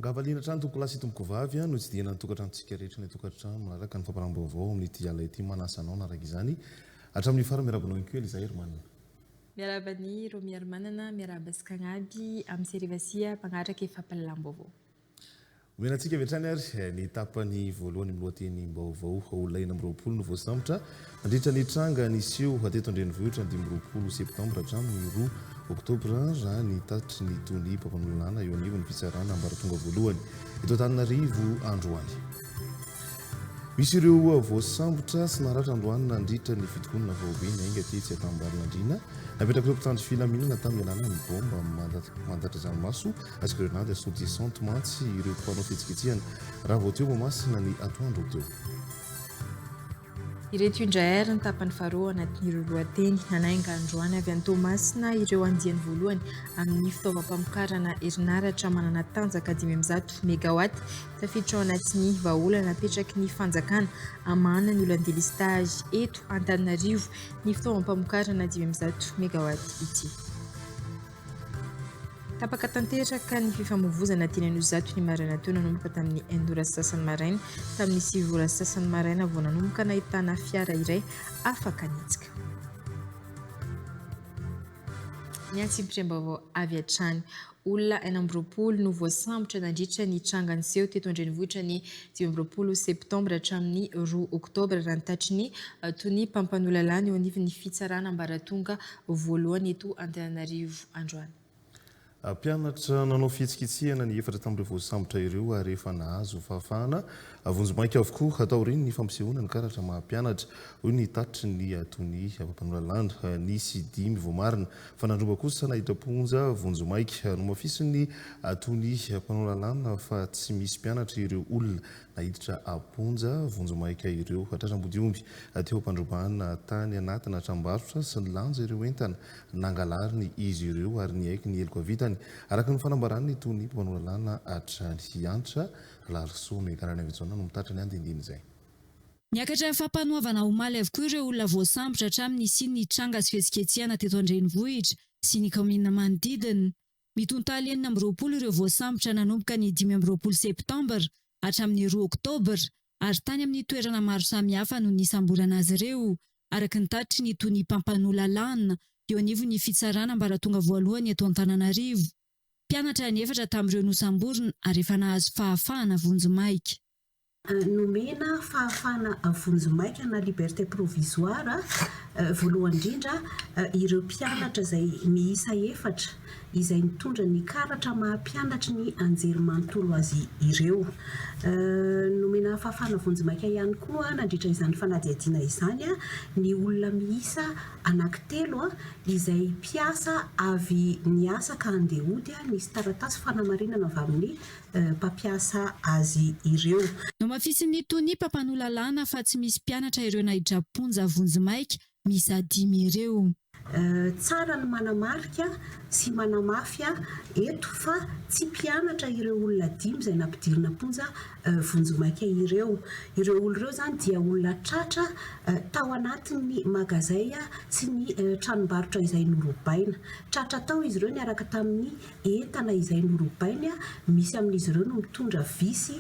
Angamba liana hatrany tompokolahy sy tompokovavy no hitsidihana ny tokantranontsika rehetra ny tokantrano manaraka ny fampahalalam-baovao amin'ity alina ity manasa anao hanaraka izany hatramin'ny farany miarahaba anao ihany koa Eliza Herman. Miarahaba an'i Romy Harimanana, miarahaba sy Kagnaby amin'ny Serivasia mpagnaraka e fampahalalam-baovao. Omena antsika avy hatrany ary ny tapany voalohany amin'ny lohatenim-baovao. Olona 26 no voasambotra nandritra ny tranga niseho teto an-drenivohitra ny 25 septambra hatramin'ny roa oktobra raha ny tatitry ny tonia mpampanoa lalàna eo anivon'ny fitsarana ambaratonga voalohany eto Antananarivo androany. Misy ireo voasambotra sy naratra androany nandritra ny fitokonana faobe niainga tetsy Antanimbarinandriana. Napetrak'ireo mpitandro filaminana tamin'ny alalan'ny baomba mandatra-dranomaso sy grenady assourdissante mantsy ireo mpanao fihetsiketsehana raha vao teo Mahamasina ny atoandro teo. Ireto indray ary ny tapany faharoa ao anatin'ireo lohateny nanainga androany avy any Toamasina ireo andiany voalohany amin'ny fitaovam-pamokarana herinaratra manana tanjaka 105 megawatt tafiditra ao anatin'ny vahaolana napetraky ny fanjakana hamahana ny olan'ny delestazy eto Antananarivo ny fitaovam-pamokarana 105 megawatt ity. Tapaka tanteraka ny fifamoivozana teny Anosizato ny maraina teo nanomboka tamin'ny enina ora sy sasany maraina. Tamin'ny sivy ora sy sasany maraina vao nanomboka nahitana fiara iray afaka nihetsika. Ny antsipiriam-baovao avy hatrany. Olona 26 no voasambotra nandritra ny tranga niseho teto an-drenivohitra ny 25 septambra hatramin'ny roa oktobra raha ny tatry ny tonia mpampanoa lalàna eo anivon'ny fitsarana ambaratonga voalohany eto Antananarivo androany. Mpianatra nanao fihetsiketsehana ny efatra tamin'ireo voasambotra ireo ary efa nahazo fahafahana vonjimaika avokoa taorian'ny fampisehoana ny karatra maha mpianatra, hoy ny tatitry ny tonia mpampanoa lalàna. Nisy dimy voamarina fa nandroba kosa naiditra am-ponja vonjimaika. Nomafisin'ny tonia mpanao lalàna fa tsy misy mpianatra ireo olona naiditra am-ponja vonjimaika ireo. Tratram-bodiomby teo am-pandrobana tany anatina tranombarotra sy nilanja ireo entana nangalariny izy ireo ary niaiky ny heloka vitany, araka ny fanambaran'ny tonia mpanao lalàna hatrany. Hiantra Larisoa Mega Ranaivjaona no mitatitra ny andinindin'izay. Niakatra fampanoavana omaly avokoa ireo olona voasambotra hatramin'ny nisian'ny tranga sy fihetsiketsehana teto an-drenivohitra sy ny kaominina manodidina. Mitontaly 26 ireo voasambotra nanomboka ny 25 septambra hatramin'ny roa oktobra ary tany amin'ny toerana maro samihafa no nisamborana azy ireo, araka ny tatitry ny tonia mpampanoa lalàna eo anivon'ny fitsarana ambaratonga voalohany eto Antananarivo. Mpianatra ny efatra tamin'ireo nosamborina ary efa nahazo fahafahana vonjimaika. Nomena fahafahana vonjimaika na liberté provisoire voalohany indrindra ireo mpianatra izay miisa efatra izay nitondra ny karatra maha mpianatry ny anjerimanontolo azy ireo. Nomena fahafahana vonjimaika ihany koa nandritra izany fanadihadiana izany ny olona miisa anankitelo izay mpiasa avy niasa ka handeha hody nisy taratasy fanamarinana avy amin'ny mpampiasa azy ireo. Nomafisin'ny tonia mpampanoa lalàna fa tsy misy mpianatra ireo naidram-ponja vonjimaika miisa dimy ireo. Tsara ny manamarika sy manamafy eto fa tsy mpianatra ireo olona dimy izay nampidirina am-ponja vonjimaika ireo. Ireo olona ireo izany dia olona tratra tao anatin'ny magazay sy ny tranombarotra izay norobaina. Tratra tao izy ireo niaraka tamin'ny Entana izay norobainy, misy amin'izy ireo no mitondra visy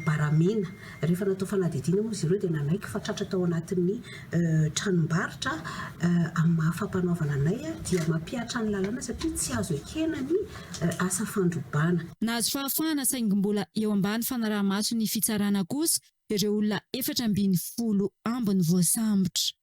baramena. Rehefa natao fanadihadiana moa izy ireo dia nanaiky fa tratra tao anatin'ny tranombarotra. Amin'ny maha fampanoavana anay dia mampihatra ny lalàna satria tsy azo ekena ny asa fandrobana. Nahazo fahafahana saingy mbola eo ambany fanaraha-mason'ny fitsarana kosa ireo olona 14 ambiny voasambotra.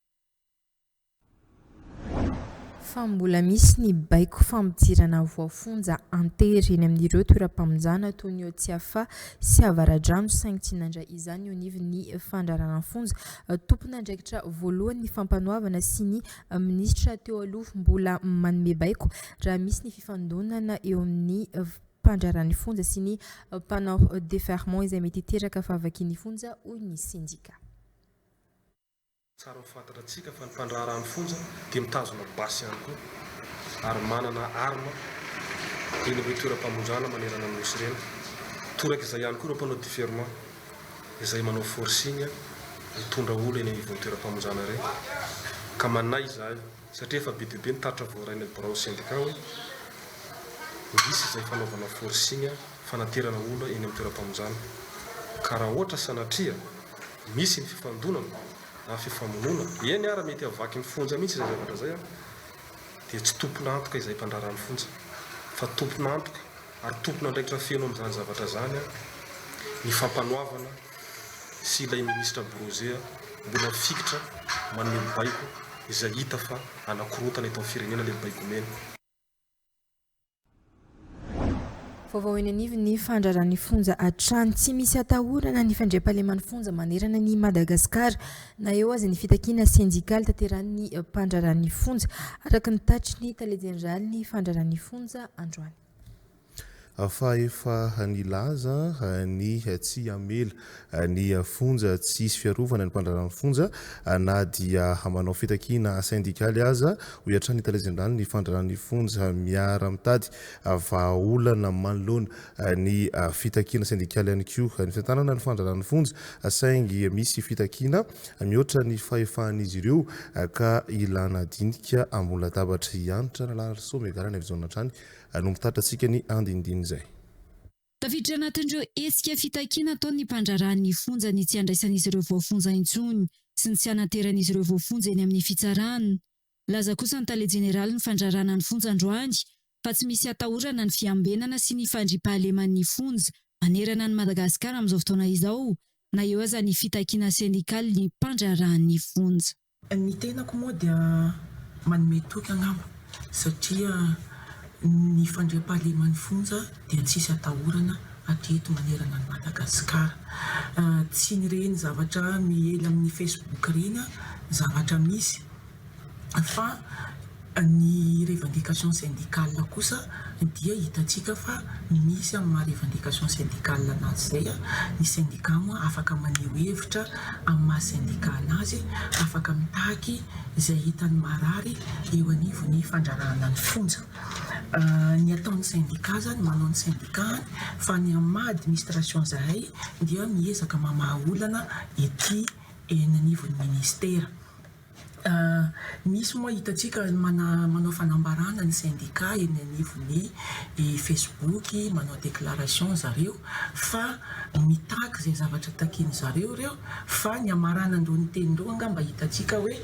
Fa mbola misy ny baiko fampidirana voafonja an-tery eny amin'ireo toeram-pamonjana toy ny ao Tsiafahy sy Avaradrano saingy tsy nandray izany eo anivon'ny fandrarana fonja. Tompon'andraikitra voalohany ny fampanoavana sy ny minisitra teo aloha mbola manome baiko raha misy ny fifandonana eo amin'ny. mpandraharaha ny fonja sy ny mpanao deferment izay mety hiteraka fahavakian'ny fonja, hoy ny sendika. Tsara ho fantatratsika fa ny mpandraharaha ny fonja dia mitazona basy ihany koa ary manana arme eny amin'ireo toeram-pamonjana manerana ny Nosy ireny. Toraka izay ihany koa ireo mpanao differement izay manao forcing mitondra olona eny anivon'ny toeram-pamonjana ireny ka manahy izahay satria efa be dia be ny tatitra voarain'ny birao syndicat hoe misy izay fanaovana forcing fanaterana olona eny amin'ny toeram-pamonjana ka raha ohatra sanatria Misy ny fifandonana na fifamonoana, eny ara mety havaky ny fonja mihitsy izay zavatra izay an, dia tsy tompon'antoka izay mpandraharaha ny fonja fa tompon'antoka ary tompon'andraikitra feno amin'izany zavatra izany an ny fampanoavana sy ilay minisitra Brose mbola mifikitra manome baiko izay hita fa hanakorontana eto amin'ny firenena ilay baiko omeny. Vaovao eny anivon'ny fandraran'ny fonja hatrany. Tsy misy atahorana ny fandriampahaleman'ny fonja manerana an'i Madagasikara na eo aza ny fitakiana sendikaly tanterahin'ny mpandraran'ny fonja, araka ny tatitry ny tale jeneralin'ny fandraran'ny fonja androany. Fa efa nilaza ny tsy hamela ny fonja tsy hisy fiarovana ny mpandraharahan'ny fonja na dia manao fitakiana sendikaly aza, hoy hatrany ny tale jeneralin'ny fandraharahan'ny fonja. Miara-mitady vahaolana manoloana ny fitakiana sendikaly ihany koa ny fitantanana ny fandraharahan'ny fonja saingy misy fitakiana mihoatra ny fahefan'izy ireo ka ilana dinika ambony latabatra. Hanitra Ralalarisoa Megara Naivojaona hatrany no mitatitra antsika ny andinindin'izay. Tafiditra anatin'ireo hetsika fitakiana ataon'ny mpandraharahan'ny fonja ny tsy handraisan'izy ireo voafonja intsony sy ny tsy hanateran'izy ireo voafonja eny amin'ny fitsarana. Nilaza kosa ny tale jeneralin'ny fandraharahana ny fonja androany fa tsy misy atahorana ny fiambenana sy ny fandriampahaleman'ny fonja manerana an'i Madagasikara amin'izao fotoana izao na eo aza ny fitakiana sendikalin'ny mpandraharahan'ny fonja. Ny tenako moa dia manome toky angamba satria ny fandriampahaleman'ny fonja dia tsisy atahorana hatreto manerana an'i Madagasikara. Tsy ireny zavatra miely amin'ny Facebook ireny ny zavatra misy fa ny revendication syndicale kosa dia hitantsika fa misy amin'ny maha revendication syndicale anazy izay, ny syndicat moa afaka maneho hevitra amin'ny maha syndicat anazy, afaka mitaky izay hitany marary eo anivon'ny fandrarahana ny fonja. Ny ataon'ny syndicat izany manao ny syndicat-ny fa ny amin'ny maha administration izahay dia miezaka mamaha olana ety eny anivon'ny ministera. Misy moa hitantsika manao fanambarana ny syndicat eny anivon'ny Facebook, manao déclaration zareo fa mitaky izay zavatra takiany zareo ireo fa ny hamaranandreo ny tenindreo angamba hitantsika hoe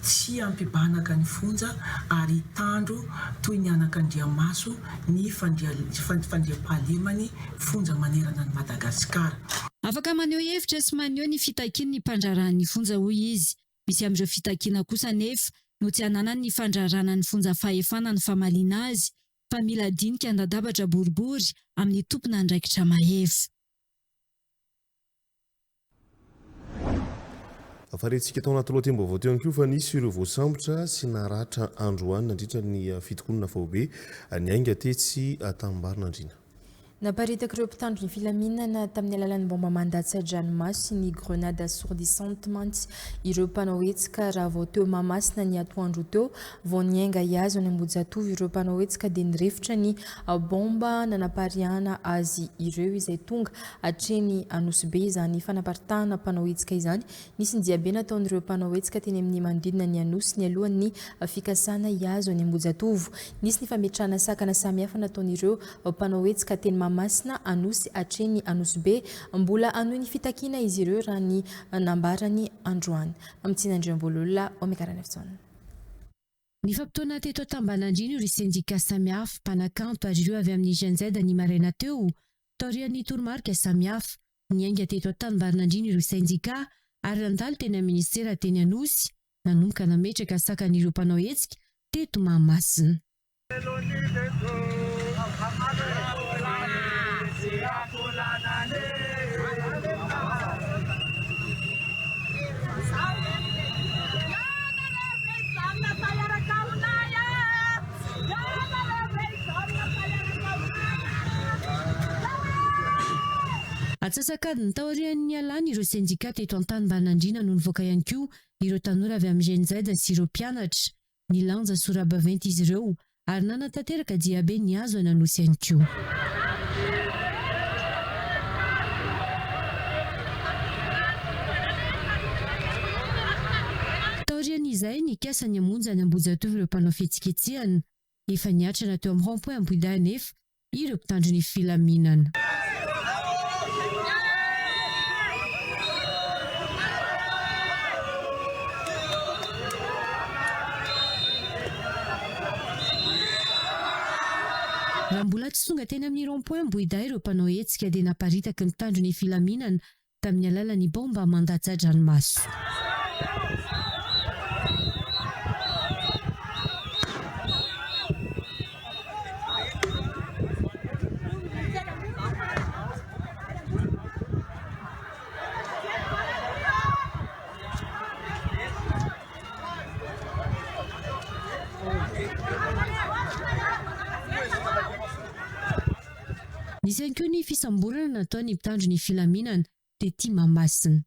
tsy hampibanaka ny fonja ary hitandro toy ny anakandriamaso ny fandriampahalemany fonja manerana an'i Madagasikara. Afaka maneho hevitra sy maneho ny fitakiany ny mpandraharahan'ny fonja hoy izy. Misy amin'ireo fitakiana kosa anefa no tsy ananan'ny fandrarana ny fonja fahefana ny famaliana azy fa mila dinika an-dadabatra boribory amin'ny tompon'andraikitra mahefa. Farentsika tao anaty lohatenim-baovao teo ihany koa fa nisy ireo voasambotra sy naratra androany nandritra ny fitokonana faobe niainga tetsy Antanimbarinandriana. Naparitak'ireo mpitandro ny filaminana tamin'ny alalan'ny baomba mandatsa-dranomaso sy ny grenade assourdissante mantsy ireo mpanao hetsika raha vao teo Mahamasina ny atoandro teo. Vao niainga hihazo any Ambohijatovo ireo mpanao hetsika dia nirefotra ny baomba nanapariahana azy ireo izay tonga hatreny Anosibe izany fanaparitahana mpanao hetsika izany. Nisy ny diabe nataon'ireo mpanao hetsika teny amin'ny manodidina ny Anosy nialohan'ny fikasana hihazo an'i Ambohijatovo. Nisy ny fametrahana sakana samihafa nataon'ireo mpanao hetsika teny Mahamasina, Anosy hatreny Anosibe. Mbola hanohy ny fitakiana izy ireo raha ny nambarany androany. Mamitsina Andriambololona, Omega Ranaivojaona. Nifampitaona teto Antambanandriana ireo sendika samihafa, mpanakanto ary ireo avy amin'ny Gen Z ny maraina teo, taorian'ny toromarika samihafa. Niainga teto Antanimbarinandriana ireo sendika ary nandalo teny amin'ny minisitera teny Anosy, nanomboka nametraka sakan'ireo mpanao hetsika teto Mahamasina. Atsasak'adiny taorian'ny nialany ireo sendika teto Antanimbarinandriana no nivoaka ihany koa ireo tanora avy amin'ny Gen Z sy ireo mpianatra. Nilanja sora-baventy izy ireo ary nanatanteraka diabe nihazo an'Anosy ihany koa. Taorian'izay, nikasa ny hamonjy any Ambohijatovo ireo mpanao fihetsiketsehana. Efa niatrana teo amin'ny rond point Ambohidahy anefa ireo mpitandro ny filaminana. Raha mbola tsy tonga teny amin'ny rond point Ambohidahy ireo mpanao hetsika dia naparitaky ny mpitandro ny filaminana tamin'ny alalan'ny baomba mandatsa-dranomaso. Nisy ihany koa ny fisamborana nataon'ny mpitandro ny filaminana tety Mahamasina.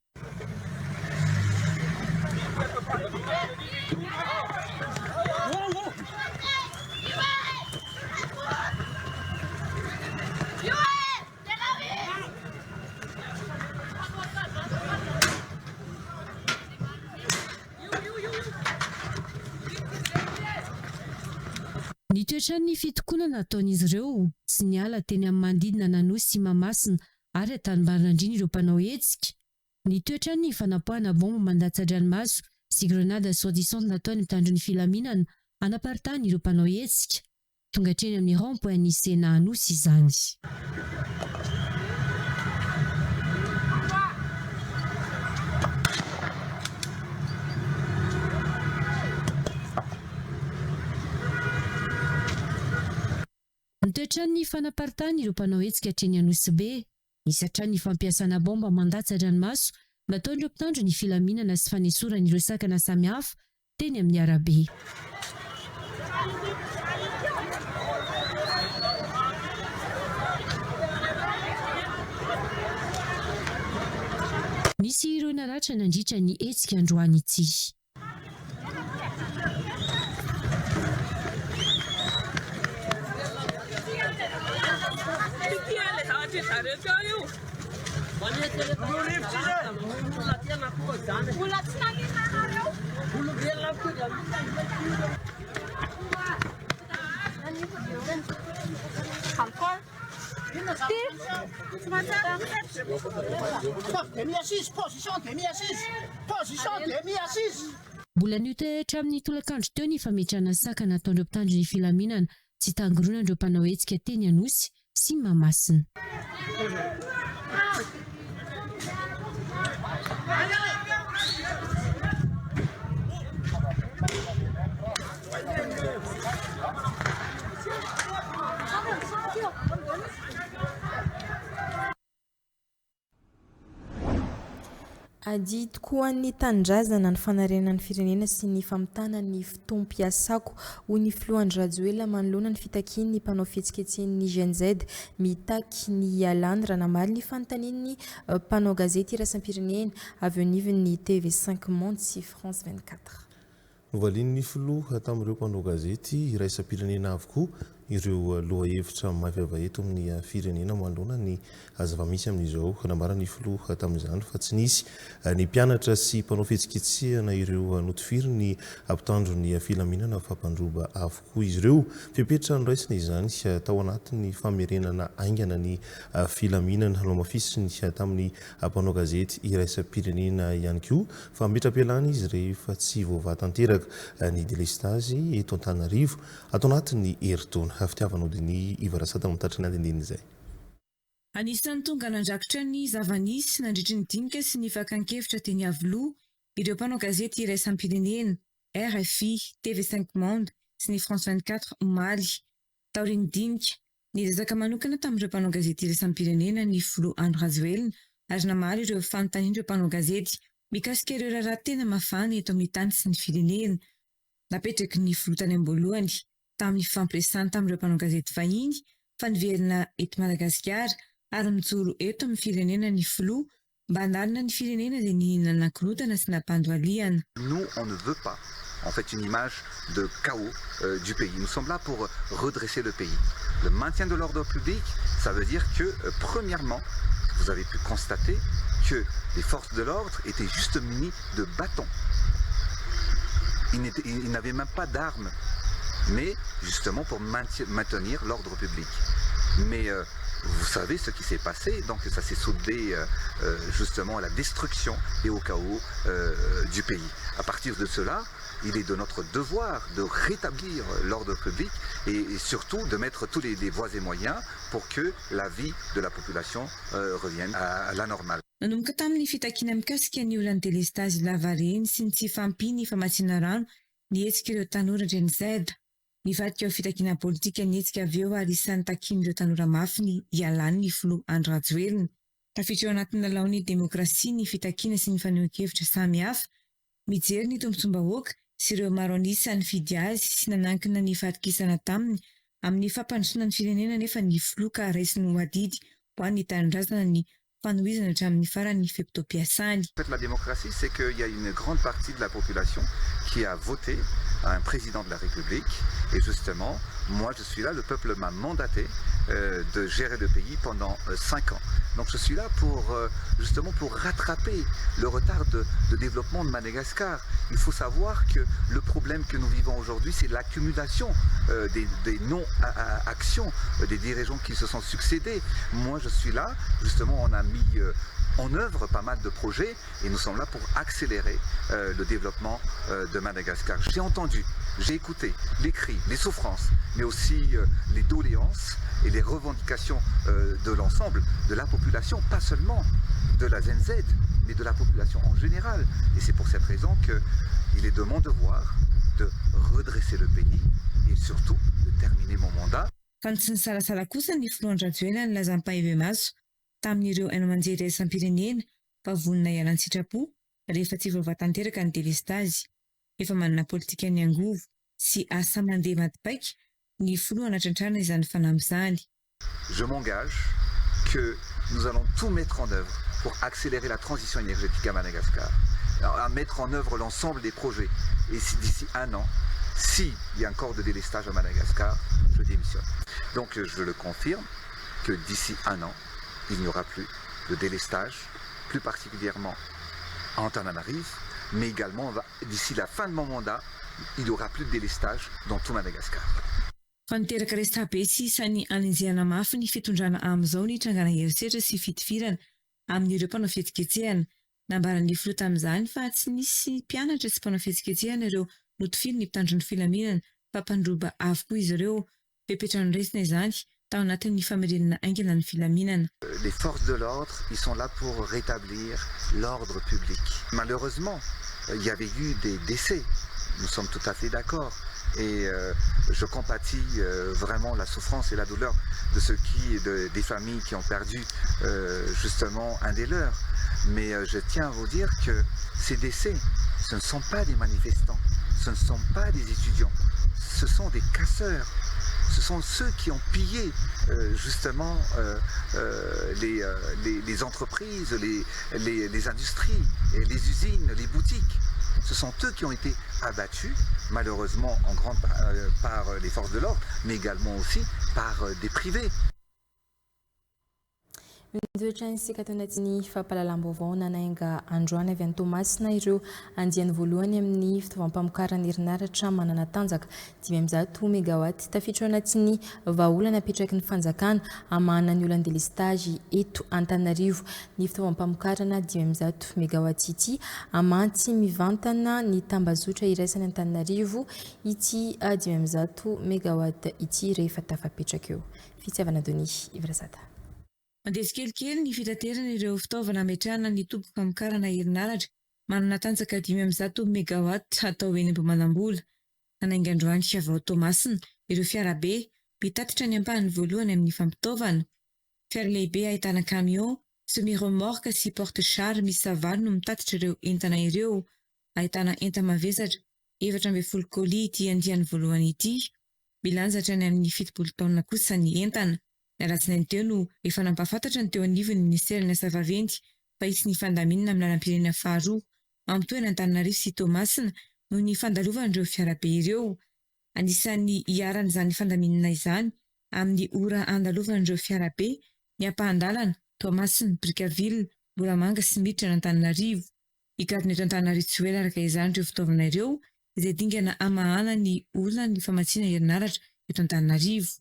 Nitoetra ny fitokonana nataon'izy ireo, tsy niala teny amin'ny manodidina an'Anosy sy Mahamasina ary Antanimbarinandriana ireo mpanao hetsika. Nitoetra ny fanapoahana baomba mandatsa-dranomaso sy grenade assourdissante nataon'ny mpitandro ny filaminana hanaparitahana ireo mpanao hetsika. Tonga hatreny amin'ny rond point ny Sénat Anosy izany. Nitoetra ny fanaparitahana ireo mpanao hetsika hatreny Anosibe. Nisy hatrany ny fampiasana baomba mandatsa-dranomaso nataon'ireo mpitandro ny filaminana sy fanesorana ireo sakana samihafa teny amin'ny arabe. Nisy ireo naratra nandritra ny hetsika androany ity. Mbola nioty hatramin'ny tolakandro teo ny fametrahana sakana ataon'ireo mpitandro ny filaminana tsy hitangoronan'ireo mpanao hetsika teny Anosy sy Mahamasina. Adidiko ho an'ny tanindrazana ny fanarenana ny firenena sy ny famitana ny fotoam-piasako, hoy ny filoha Andry Rajoelina manoloana ny fitakian'ny mpanao fihetsiketsehan'ny Gen Z mitaky ny hialany raha namaly ny fanontanian'ny mpanao gazety iraisam-pirenena avy eo anivon'ny TV Cinq Monde sy France 24. Novalian'ny filoha tamin'ireo mpanao gazety iraisam-pirenena avokoa ireo lohahevitra maivaiva eto amin'ny firenena manoloana ny zava-misy amin'izao. Nambaran'ny filoha tamin'izany fa tsy nisy ny mpianatra sy mpanao fihetsiketsehana ireo notifirin'ny mpitandro ny filaminana fa mpandroba avokoa izy ireo. Fepetra noraisina izany tao anatin'ny famerenana haingana ny filaminana. Nohamafisiny tamin'ny mpanao gazety iraisam-pirenena ihany koa fa hametra-pialana izy rehefa tsy voavaha tanteraka ny delestazy eto Antananarivo ato anatin'ny herintaona. Fitiavana Odiny Iva Rasata no mitatitra ny andindinin'izay. Anisan'ny tonga nandrakitra ny zava-nisy nandritry ny dinika sy ny fakan-kevitra teny Iavoloha ireo mpanao gazety iraisam-pirenena, rfi, TV Cinq Monde sy ny France 24 omaly. Taorian'ny dinika, Niresaka manokana tamin'ireo mpanao gazety iraisam-pirenena ny filoha Andry Rajoelina ary namaly ireo fanontanian'ireo mpanao gazety mikasika ireo raharaha tena mafana eto amin'ny tany sy ny firenena. Napetraky ny filoha tany am-boalohany tamin'ny fifampiresahany tamin'ireo mpanao gazety vahiny fa niverina eto Madagasikara. ary mijoro eto amin'ny firenena ny filoha mba hanarina ny firenena izay nihinana korontana sy nampandohalihana. Nous, on ne veut pas en fait une image de chaos du pays. Nous sommes là pour redresser le pays. Le maintien de l'ordre public, ça veut dire que, premièrement, vous avez pu constater que les forces de l'ordre étaient juste munies de bâtons. Ils n'avaient même pas d'armes, mais justement pour maintenir l'ordre public. Mais vous savez ce qui s'est passé, donc ça s'est soldé justement à la destruction et au chaos du pays. À partir de cela, il est de notre devoir de rétablir l'ordre public et surtout de mettre tous les voies et moyens pour que la vie de la population revienne à la normale. Nanomboka tamin'ny fitakiana mikasika ny olan'ny delestazy lavareny sy ny tsy fahampian'ny famatsiana rano ny hetsik'ireo tanora Gen Z. Nivadika ho fitakiana politika ny hetsika avy eo ary isan'ny takian'ireo tanora mafy ny hialan'ny filoha Andry Rajoelina. Tafiditra ao anatin'ny lalaon'ny demokrasia ny fitakiana sy ny fanehoan-kevitra samihafa. Mijery ny tombontsoam-bahoaka sy ireo maro an'isa nifidy azy sy nanankina ny fahatokisana taminy amin'ny fampandrosoana ny firenena nefa ny filoha ka raisiny ho adidy ho an'ny tanindrazana ny fanohizana hatramin'ny farany fe-potoam-piasany. En fait, la démocratie, c'est qu'il y a une grande partie de la population qui a voté un président de la République. Et justement, moi, je suis là, le peuple m'a mandaté de gérer le pays pendant 5 ans. Donc je suis là pour justement pour rattraper le retard de développement de Madagascar. Il faut savoir que le problème que nous vivons aujourd'hui, c'est l'accumulation des non-actions des dirigeants qui se sont succédés. Moi, je suis là, justement, on a mis en œuvre pas mal de projets et nous sommes là pour accélérer le développement de Madagascar. J'ai entendu, j'ai écouté les cris, les souffrances, mais aussi les doléances et les revendications de l'ensemble de la population, pas seulement de la Gen Z, mais de la population en général. Et c'est pour cette raison qu'il est de mon devoir de redresser le pays et surtout de terminer mon mandat. Fa tsy nisalasala kosa ny filoha Andry Rajoelina nilaza ampahibemaso tamin'ireo haino aman-jery iraisam-pirenena fa vonona hiala an-tsitrapo rehefa tsy voavaha tanteraka ny delestazy. Efa manana politika ny angovo sy asa mandeha maty paika ny filoha hanatratrarana izany fanamby izany. Je m'engage que nous allons tout mettre en œuvre pour accélérer la transition énergétique à Madagascar, à mettre en œuvre l'ensemble des projets. Et si d'ici un an, s'il y a encore de délestage à Madagascar, je démissionne. Donc je le confirme que d'ici un an, il n'y aura plus de délestage, plus particulièrement à Antananarivo, mais également d'ici la fin de mon mandat, il n'y aura plus de délestage dans tout Madagascar. Fa niteraka resabe sy isan'ny anenjehana mafy ny fitondrana amin'izao ny trangana herisetra sy fitifirana amin'ireo mpanao fihetsiketsehana. Nambaran'ny filoha tamin'izany fa tsy nisy mpianatra sy mpanao fihetsiketsehana ireo notifiriny mpitandro ny filaminana fa mpandroba avokoa izy ireo. Fepetra noraisina izany tao anatin'ny famerenana haingana ny filaminana. Les forces de l'ordre, ils sont là pour rétablir l'ordre public. Malheureusement, il y avait eu des décès. Nous sommes tout à fait d'accord. Et je compatis vraiment la souffrance et la douleur de ceux qui, des familles qui ont perdu justement un des leurs. Mais je tiens à vous dire que ces décès, ce ne sont pas des manifestants, ce ne sont pas des étudiants, ce sont des casseurs. Ce sont ceux qui ont pillé justement les entreprises, les industries, et les usines, les boutiques. Ce sont eux qui ont été abattus, malheureusement en grande par les forces de l'ordre, mais également aussi par des privés. Mitoetra isika ato anatin'ny fampahalalam-baovao. Nanainga androany avy any Toamasina ireo andiany voalohany amin'ny fitaovam-pamokarana herinaratra manana tanjaka 500 mégawatt. Tafiditra ao anatin'ny vahaolana apetraky ny fanjakana hamahana ny olan'ny délestage eto Antananarivo ny fitaovam-pamokarana 500 mégawatt ity. Hamatsy mivantana ny tambazotra iraisany Antananarivo ity 500 mégawatt ity rehefa tafapetraka eo. Fitiavana Doni Ivrasata. Mandeha tsikelikely ny fitaterana ireo fitaovana ametrahana ny toby famokarana herinaratra manana tanjaka 500 mégawatt atao eny Ambohimanambola. Nanainga androany avy ao Toamasina ireo fiarabe mitatitra ny ampahany voalohany amin'ny fampitaovana. Fiara lehibe ahitana camion, semi-remorque sy porte-char misy valo no mitatitra ireo entana ireo. Ahitana enta-mavesatra 14 colis ity andiany voalohany ity. Milanja hatrany amin'ny 70 taonina kosa ny entana. Ny alatsinainy teo no efa nampahafantatra ny teo anivon'ny minisiteran'ny Asa vaventy fa hisy ny fandaminana amin'ny lalam-pirenena faharoa mampitohy an'Antananarivo sy Toamasina noho ny fandalovan'ireo fiarabe ireo. Anisan'ny iharan'izany fandaminana izany amin'ny ora andalovan'ireo fiarabe ny ampahan-dalana, Toamasina, Brickaville, Moramanga sy miditra an'Antananarivo. Higadona eto Antananarivo tsy ho ela araka izany ireo fitaovana ireo izay dingana hamahana ny olan'ny famatsiana herinaratra eto Antananarivo.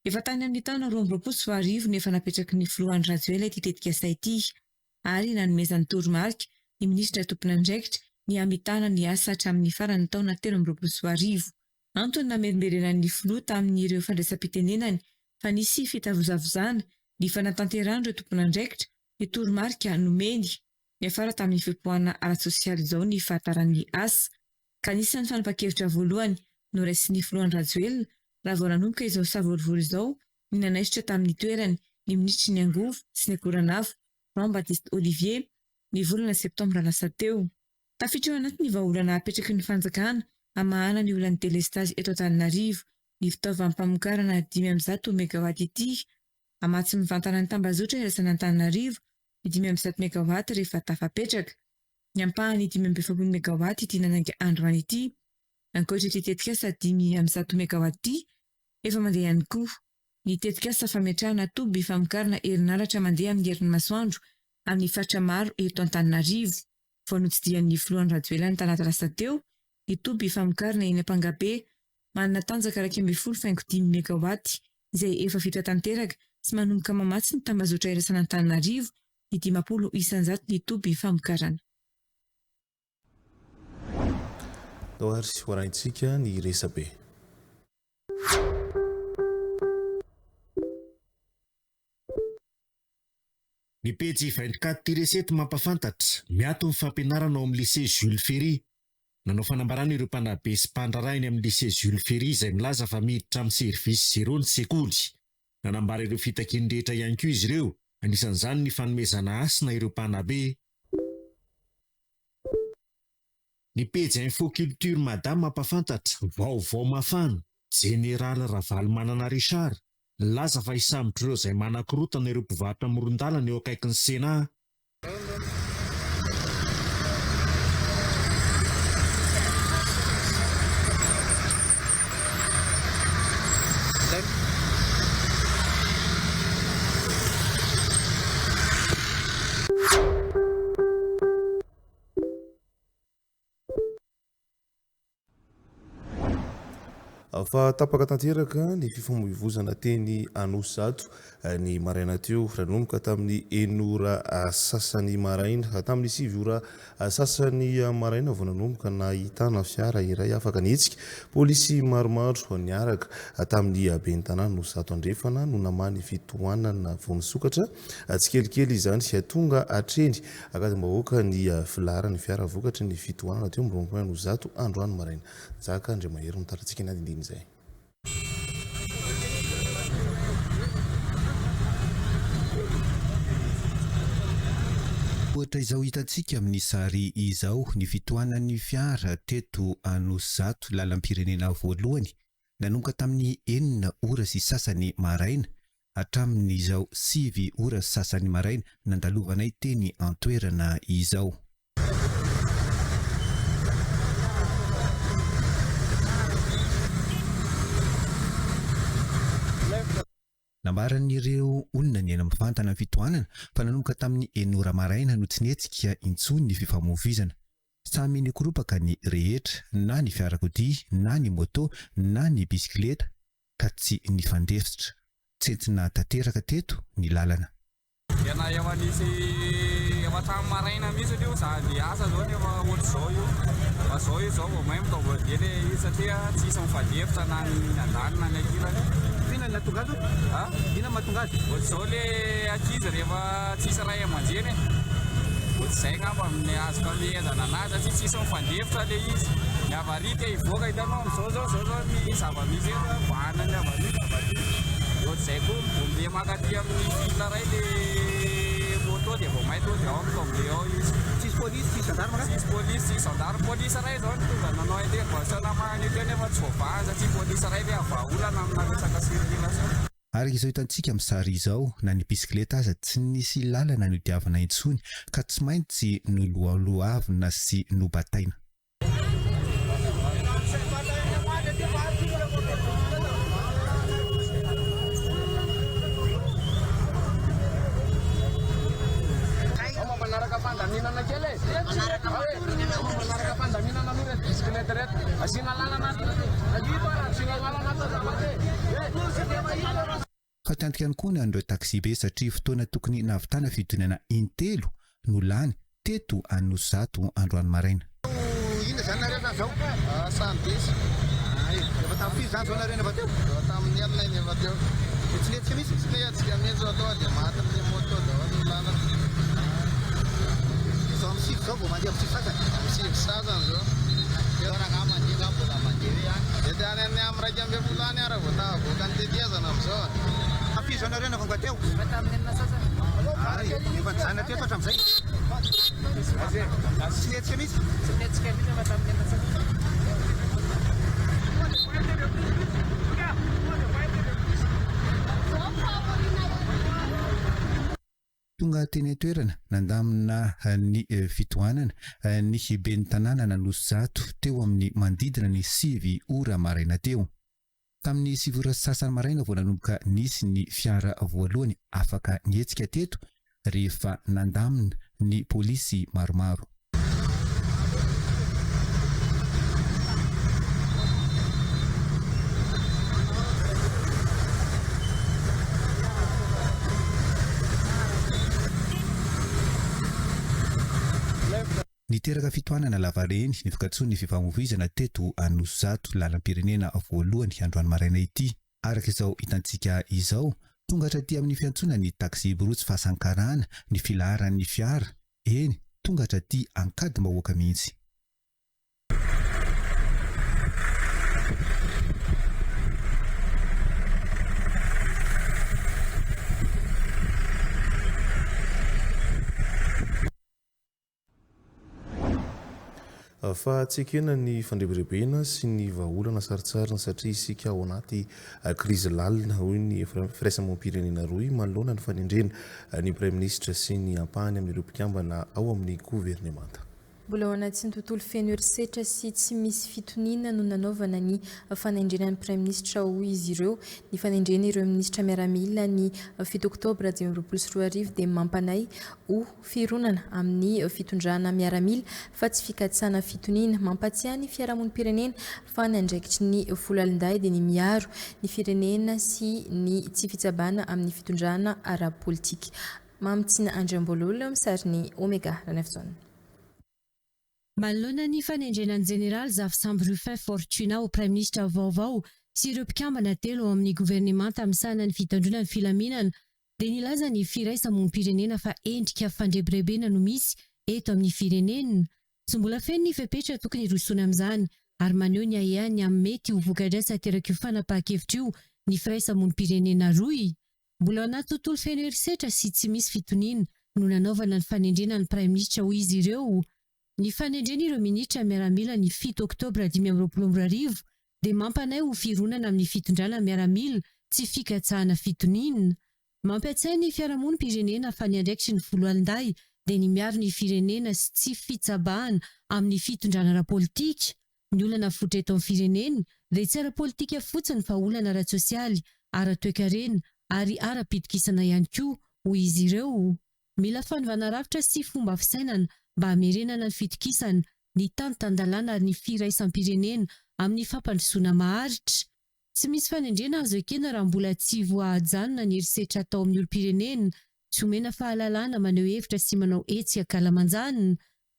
Efa tany amin'ny taona 2022 no efa napetraky ny filoha Andry Rajoelina ity tetikasa ity ary nanomezany toromarika ny minisitra tompon'andraikitra ny hamitana ny asa hatramin'ny faran'ny taona 2023. Antony namerimberenan'ny filoha tamin'ireo fandraisam-pitenenany fa nisy fitavozavozana ny fanatanterahan'ireo tompon'andraikitra ny toromarika nomeny. Niafara tamin'ny fipoahana ara-tsosialy izao ny fahataran'ny asa, ka anisan'ny fanapahan-kevitra voalohany noraisin'ny filoha Andry Rajoelina raha vao nanomboka izao savorovoro izao ny nanaisotra tamin'ny toerany ny minisitry ny angovo sy ny akoranafo, Jean Baptiste Olivier, ny volana septambra lasa teo. Tafiditra ao anatin'ny vahaolana apetraky ny fanjakana hamahana ny olan'ny delestazy eto Antananarivo ny fitaovam-pamokarana 105 megawatt ity. Hamatsy mivantana ny tambazotra iraisan'Antananarivo ny 105 megawatt rehefa tafapetraka. Ny ampahany 45 megawatt ity nanainga androany ity. Ankoatra ity tetikasa 105 megawatt ity, efa mandeha ihany koa ny tetikasa fametrahana toby famokarana herinaratra mandeha amin'ny herin'ny masoandro amin'ny faritra maro eto Antananarivo. Vao notsidihan'ny filoha Andry Rajoelina ny talata lasa teo ny toby famokarana eny Ampangabe, manana tanjaka 11.5 megawatt izay efa vita tanteraka sy manomboka mamatsy ny tambazotra iraisan'Antananarivo ny 50% ny toby famokarana. Ndao ary ho arahintsika ny resabe. Ny pejy 24 tiret sept mampafantatra, miato ny fampianarana ao amin'ny Lycée Jules Ferry. Nanao fanambarana ireo mpanabe sy mpandraharaha eny amin'ny Lycée Jules Ferry izay milaza fa miditra amin'ny service zéro ny sekoly. Nanambara ireo fitakiany rehetra ihany koa izy ireo, anisan'izany ny fanomezana hasina ireo mpanabe. Ny pejy Info Culture Mada mampafantatra, vaovao mafana, Jeneraly Ravalomanana Richard, nilaza fa hisambotra ireo izay manakorotana ireo mpivarotra amoron-dalana eo akaikin'ny Sénat. Fa tapaka tanteraka ny fifamoivozana teny Anosizato ny maraina teo, nanomboka tamin'ny enina ora sasany maraina. Tamin'ny sivy ora sasany maraina vao nanomboka nahitana fiara iray afaka nihetsika. Polisy maromaro niaraka tamin'ny ben'ny tanàna Anosizato Andrefana no namaha ny fitohanana vao nisokatra tsikelikely izany. Tonga hatreny Ankadimbahoaka ny filaharan'ny fiara vokatry ny fitohanana teo amin'ny rond-point Anosizato androany maraina. Njaka Andriamahery no taratsika ny andinindin'izay. Ohatra izao hitantsika amin'ny sary izao ny fitohanan'ny fiara teto Anosizato lalam-pirenena voalohany nanomboka tamin'ny enina ora sy sasany maraina hatramin'izao sivy ora sy sasany maraina nandalovanay teny an-toerana izao. Nambaran'ireo olona niaina mivantana ny fitohanana fa nanomboka tamin'ny enina ora maraina no tsy nihetsika intsony ny fifamoivoizana. Samy nikoropaka ny rehetra, na ny fiarakodia, na ny moto, na ny bisikileta, ka tsy nifandefitra. Tsentsina tanteraka teto ny lalana. Tena efa nisy efa hatramin'ny maraina mihitsy io sady asa zao nefa ohatr'izao io fa zao io zao vao may mitaova-be le izy satria tsisy mifandefitra na ny andaniny na ny ankilany. Inona no nahatonga azy? A? Inona no mahatonga azy? Ohatr'izao le ankizy rehefa tsisy ray aman-dreny e. Ohatr'izay angamba ny azoko amehezana anazy satria tsisy mifandefitra le izy. Ny avaria te hivoaka hitanao amin'izao zao zao zao ny zava-misy eto bahana ny avaria ny avaria. Ohatr'izay koa mi-bomber mankaty amin'ny fil iray le moto dia vao may tonga dia ao mi-tomber ao izy. Tsisy polisy, tsisy gendarme angaha? Tsisy polisy, tsisy gendarme. Polisy iray izao no tonga nanao intervention namaha an'io teo nefa tsy voavahany satria polisy iray ve havaha olana amina resaka circulation. Araka izao hitantsika amin'ny sary izao, na ny bisikileta aza tsy nisy lalana nodiavina intsony ka tsy maintsy noloaloavina sy nobataina. Fatiantoka ihany koa ny an'ireo taxibe satria fotoana tokony nahavitana fidinana intelo no lany teto Anosizato androany maraina. Inona izany nareo zany zao? Sandesy. Ay, efa tamin'ny firy zany zao nareo efa teo? Efa tamin'ny enina iny efa teo. Dia tsy nihetsika mihitsy? Tsy nihetsika mihitsy fa tonga dia matin'ny moto daholo ny lalana. Dia zao amin'ny sivy zao vao mandeha amin'ny sivy sasany? Amin'ny sivy sasany zao. Teo rangahy mandeha nga mbola mandeha hoe any. Mety any amin'ny 11 any aho raha vao tahavoaka ny tetezana amin'izao. Tamin'ny firy zao nareo navoaka teo? Efa tamin'ny enina sasany. Ay, efa nijanona teto hatramin'izay? Tsy nihetsika mihitsy? Tsy nihetsika mihitsy efa tamin'ny enina sasany. Tonga teny an-toerana nandamina ny fitohanana ny ben'ny tanànan'Anosizato teo amin'ny manodidina ny 9 ora maraina teo. Tamin'ny 9 ora sy sasany maraina vao nanomboka nisy ny fiara voalohany afaka nihetsika teto rehefa nandamina ny polisy maromaro. Niteraka fitohanana lavareny ny fikatsoan'ny fifamoivoizana teto Anosizato lalam-pirenena voalohany androany maraina ity. Araka izao hitantsika izao, tonga hatraty amin'ny fiantsoana ny taxi-brousse Fasankarana ny filaharan'ny fiara, eny, tonga hatraty Ankadimbahoaka mihitsy. Fa tsy ekena ny fandrebirebena sy ny vahaolana sarintsariny satria isika ao anaty krizy lalina, hoy ny firaisamonim-pirenena rohy manoloana ny fanendrena ny praiminisitra sy ny ampahany amin'ireo mpikambana ao amin'ny governemanta. Mbola ao anatin'ny tontolo feno herisetra sy tsy misy fitoniana no nanaovana ny fanendrena ny praiminisitra, hoy izy ireo. Ny fanendrena ireo minisitra miaramila ny 7 oktobra 2025 dia mampanahy ho fironana amin'ny fitondrana miaramila fa tsy fikatsahana fitoniana. Mampatsiahy ny fiarahamonim-pirenena fa ny andraikitry ny foloalindahy dia ny miaro ny firenena sy ny tsy fitsabana amin'ny fitondrana ara-politika. Mamitsina Andriambololona eo amin'ny sarin'i Omega Ranaivojaona. Manoloana ny fanendrena ny Jeneraly Zafisambo Ruffin Fortunat ho Praiminisitra vaovao sy ireo mpikambana telo ao amin'ny governemanta misahana ny fitandroana ny filaminana dia nilaza ny Firaisamonim-pirenena fa endrika fandrebirebena no misy eto amin'ny firenena. Tsy mbola feno ny fepetra tokony hirosoana amin'izany ary maneho ny ahiahiny amin'ny mety ho voka-dratsy aterak'io fanapahan-kevitra io ny Firaisamonim-pirenena rohy. Mbola ao anaty tontolo feno herisetra sy tsy misy fitoniana no nanaovana ny fanendrena ny Praiminisitra hoy izy ireo. Ny fanendrena ireo minitra miaramila ny 7 oktobra 2025 dia mampanahy ho fironana amin'ny fitondrana miaramila tsy fikatsahana fitoniana. Mampiatsiahy ny fiarahamonim-pirenena fa ny andraikitry ny foloalindahy dia ny miaro ny firenena sy tsy fitsabahana amin'ny fitondrana ara-politika. Ny olana fototra eto amin'ny firenena dia tsy ara-politika fotsiny fa olana ara-tsosialy, ara-toekarena ary ara-pitokisana ihany koa, hoy izy ireo. Mila fanovana rafitra sy fomba fisainana mba hamerenana ny fitokisana, ny tany tan-dalàna ary ny firaisam-pirenena amin'ny fampandrosoana maharitra. Tsy misy fanendrena azo ekena raha mbola tsy voajanona ny herisetra atao amin'ny olom-pirenena, tsy omena fahalalahana maneho hevitra sy manao hetsika ankalamanjana.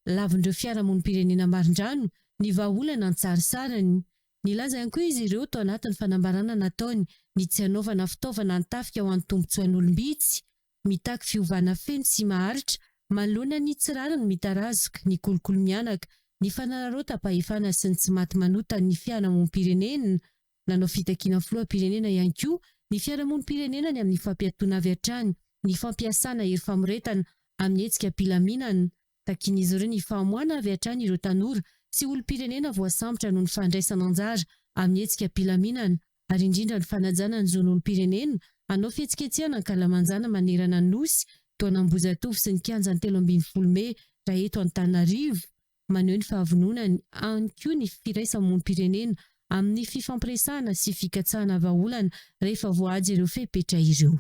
Lavin'ireo fiarahamonim-pirenena marindrano ny vahaolana an-tsarisariny. Nilaza ihany koa izy ireo tao anatin'ny fanambarana nataony ny tsy hanaovana fitaovana an-tafika ho an'ny tombontsoan'olom-bitsy. Mitaky fiovana feno sy maharitra manoloana ny tsy rariny mitarazoka, ny kolikoly mihanaka, ny fanararaotam-pahefana sy ny tsy maty manota ny fiarahamonim-pirenena. Nanao fitakiana amin'ny filoham-pirenena ihany koa ny fiarahamonim-pirenena ny amin'ny fampiatoana avy hatrany ny fampiasana hery famoretana amin'ny hetsika am-pilaminana. Takian'izy ireo ny famoahana avy hatrany ireo tanora sy olom-pirenena voasambotra noho ny fandraisana anjara amin'ny hetsika am-pilaminana ary indrindra ny fanajana ny zon'olom-pirenena. Hanao fihetsiketsehana ankalamanjana manerana ny Nosy, toa an'Ambohijatovo sy ny kianjan'ny 13 mey raha eto Antananarivo. Maneho ny fahavononany ihany koa ny firaisamonim-pirenena amin'ny fifampiresahana sy fikatsahana vahaolana rehefa voahaja ireo fepetra ireo.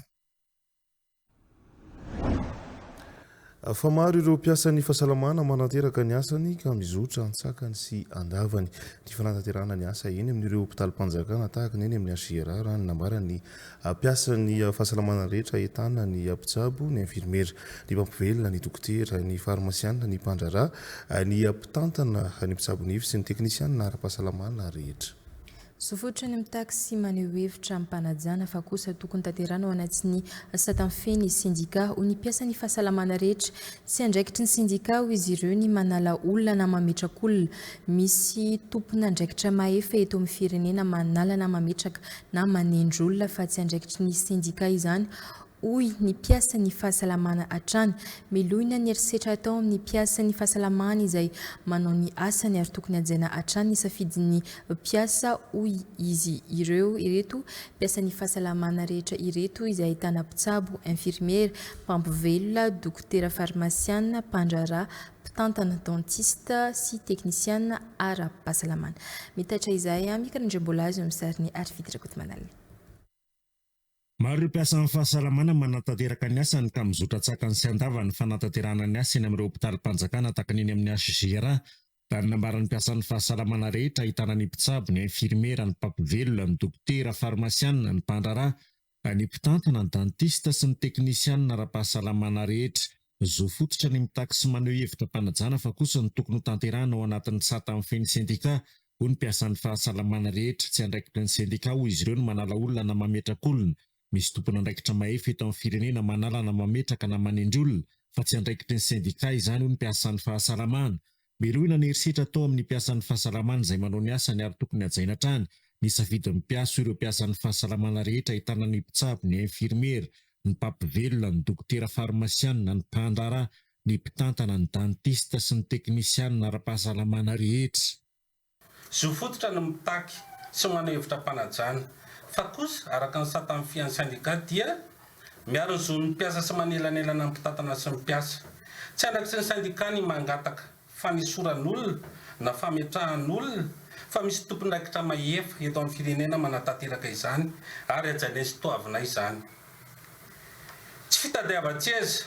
Fa maro ireo mpiasan'ny fahasalamana manatanteraka ny asany ka mizotra an-tsakany sy an-davany ny fanatanterahana ny asa eny amin'ireo hopitalim-panjakana tahaka ny eny amin'ny HJRA raha ny nambaran'ny mpiasan'ny fahasalamana rehetra ahitana ny mpitsabo, ny infirmera, ny mpampivelona, ny dokotera, ny farmasianina, ny mpandraharaha, ny mpitantana, ny mpitsabo nify sy ny teknisianina ara-pahasalamana rehetra. Zo fototra ny mitaky sy maneho hevitra amim-panajana fa kosa tokony tanterahina ao anatin'ny sata mifehy ny sendika hoy ny mpiasan'ny fahasalamana rehetra. Tsy andraikitry ny sendika hoy izy ireo ny manala olona na mametraka olona. Misy tompon'andraikitra mahefa eto amin'ny firenena manala na mametraka na manendry olona fa tsy andraikitry ny sendika izany hoy ny mpiasan'ny fahasalamana hatrany. Melohina ny herisetra atao amin'ny mpiasan'ny fahasalamana izay manao ny asany ary tokony hajaina hatrany ny safidin'ny mpiasa hoy izy ireo. Ireto mpiasan'ny fahasalamana rehetra ireto izay ahitana mpitsabo, infirmiera, mpampivelona, dokotera farmasiana, mpandraharaha, mpitantana, dentiste sy teknisiana ara-pahasalamana. Mitaitra izahay Mika Randriambolazo amin'ny sarin'i Arifity Rakotomanalina. Maro ireo mpiasan'ny fahasalamana manatanteraka ny asany ka mizotra an-tsakany sy an-davany ny fanatanterahana ny asa eny amin'ireo hopitalim-panjakana tahaka ny eny amin'ny HJRA. Raha ny nambaran'ny mpiasan'ny fahasalamana rehetra ahitana ny mpitsabo, ny infirmera, ny mpampivelona, ny dokotera, farmasianina, ny mpandraharaha, ny mpitantana, ny dentiste sy ny teknisianina ara-pahasalamana rehetra. Zo fototra ny mitaky sy maneho hevitra am-panajana fa kosa ny tokony ho tanterahina ao anatin'ny sata mifehy ny sendika, hoy ny mpiasan'ny fahasalamana rehetra. Tsy andraikitry ny sendika, hoy izy ireo, ny manala olona na mametraka olona. Misy tompon'andraikitra mahefa eto amin'ny firenena manala na mametraka na manendry olona, fa tsy andraikitry ny sendika izany, hoy ny mpiasan'ny fahasalamana. Melohina ny herisetra atao amin'ny mpiasan'ny fahasalamana izay manao ny asany ary tokony hajaina hatrany ny safidin'ny mpiasa hoy ireo mpiasan'ny fahasalamana rehetra ahitana ny mpitsabo, ny infirmiera, ny mpampivelona, ny dokotera farmasianina, ny mpandraharaha, ny mpitantana, ny dentiste sy ny teknisianina ara-pahasalamana rehetra. Zo fototra ny mitaky sy maneho hevitra am-panajana. Fa kosa, araka ny sata mifihan'ny sendika dia miaro ny zon'ny mpiasa sy manelanelana ny mpitantana sy ny mpiasa. Tsy andraikitry ny sendika ny mangataka fanesoran'olona na fametrahan'olona fa misy tompon'andraikitra mahefa eto amin'ny firenena manatanteraka izany ary hajainay sy toavinay izany. Tsy fitadiavan-tseza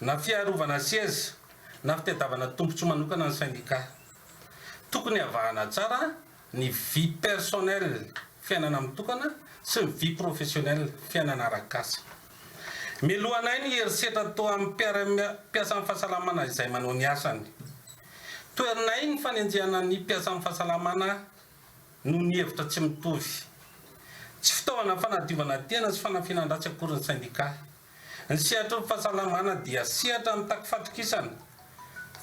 na fiarovana seza na fitadiavana tombontsoa manokana ny sendika. Tokony havahana tsara ny vie personnelle, fiainana mitokana, sy ny vie professionnelle, fiainana arak'asa. Melohanay ny herisetra atao amin'ny mpiara-mpiasan'ny fahasalamana izay manao ny asany. Toherinay ny fanenjehana ny mpiasan'ny fahasalamana noho ny hevitra tsy mitovy. Tsy fitaovana fanadiovana tena sy fanafenan-dratsy akory ny sendika. Ny sehatry ny fahasalamana dia sehatra mitaky fatokisana,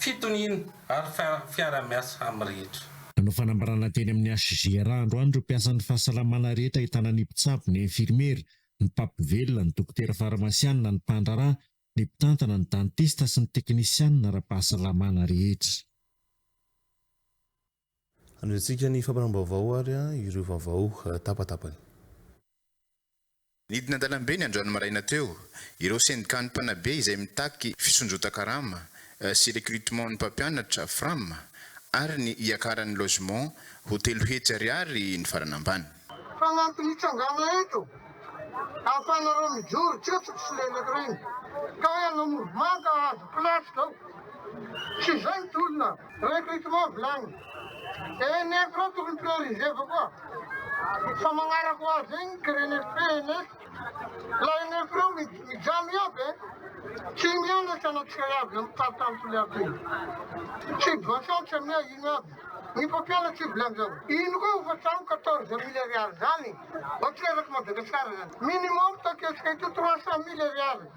fitoniana ary fiarahamiasa amin'ny rehetra. Nanao fanambarana teny amin'ny HJRA androany ireo mpiasan'ny fahasalamana rehetra ahitana ny mpitsabo, ny infirmiera, ny mpampivelona, ny dokotera farmasianina, ny mpandraharaha, ny mpitantana, ny dantista sy ny teknisianina ara-pahasalamana rehetra. Anohizantsika ny fampahalalam-baovao ary ireo vaovao tapatapany. Nidina an-dalambe ny androany maraina teo ireo sendikan'ny mpanabe izay mitaky fisondrotan-karama sy recrutement ny mpampianatra Fram ary ny hiakaran'ny logement ho 300 ariary ny farany ambany. Fa ny antony hitsangana eto ahafahanareo mijoro tsika tsy mpisolelaka ireny ka hoe hanao mouvement ka hahazo place zao tsy izay ny tolona. Recrutement vilany. ENF reo tokony prioriser avao koa. Fa magnaraka ho azy egny CRENFP, ENF. La ENF reo mijano iaby eh. Tsy mianatra anatsika iaby am faritany Toliara ty. Subvention tsy amea ino iaby. Ny mpampianatra tsy vilany zao. Ino koa hofatrano 14 mille ariary zany. Ohatry eraky Madagascar zany. Minimum takeotsika ito 300 mille ariary.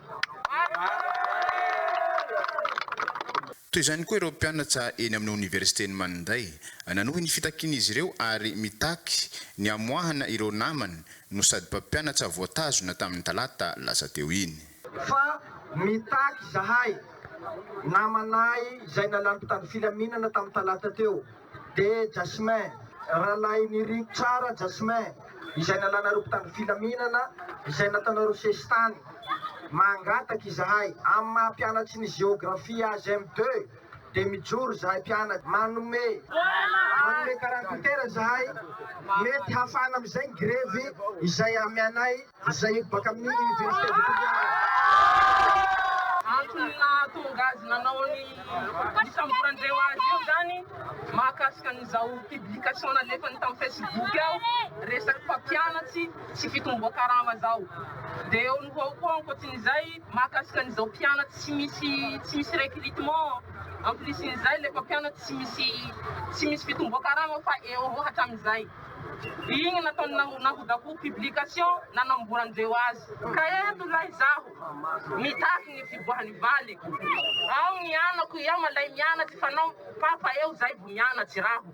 Toy izany koa ireo mpianatra eny amin'ny oniversiten'i Maninday. Nanohy ny fitakian'izy ireo ary mitaky ny hamoahana ireo namany no sady mpampianatra voatazona tamin'ny talata lasa teo iny. Fa mitaky izahay, namanay izay nalan'ny mpitandro filaminana tamin'ny talata teo, dia Jasmin, rahalahin'i Rick Tsara Jasmin. izay nalanareo mpitandro filaminana, izay nataonareo sesitany. Mangataka izahay, amin'ny maha mpianatry ny Géographie azy M deux, dia mijoro izahay mpianatra, manome, manome quarante-huit heures izahay, mety hafana amin'izay ny grevy izay amianay. Izay baka amin'ny Université de Toliara. Antony nahatonga azy nanao ny nisamboran-dreo azy io zany mahakasika an'izao publication nalefany tamin'ny Facebook ao resaky mpampianatsy sy fitomboan-karama zao. De eo no ho eo koa ankoatrin'izay mahakasika an'izao mpianatsy tsy misy tsy misy recrutement en plus n'izay le mpampianatsy tsy misy tsy misy fitomboan-karama fa eo avao hatramin'izay. Igny nataony nahodako publication nanamboran-dreo azy. Ka eto lahy zaho mitaky ny fiboahany valiko. Ao ny anako iaho malay mianatsy fa nao papa eo zay vo mianatsy raho.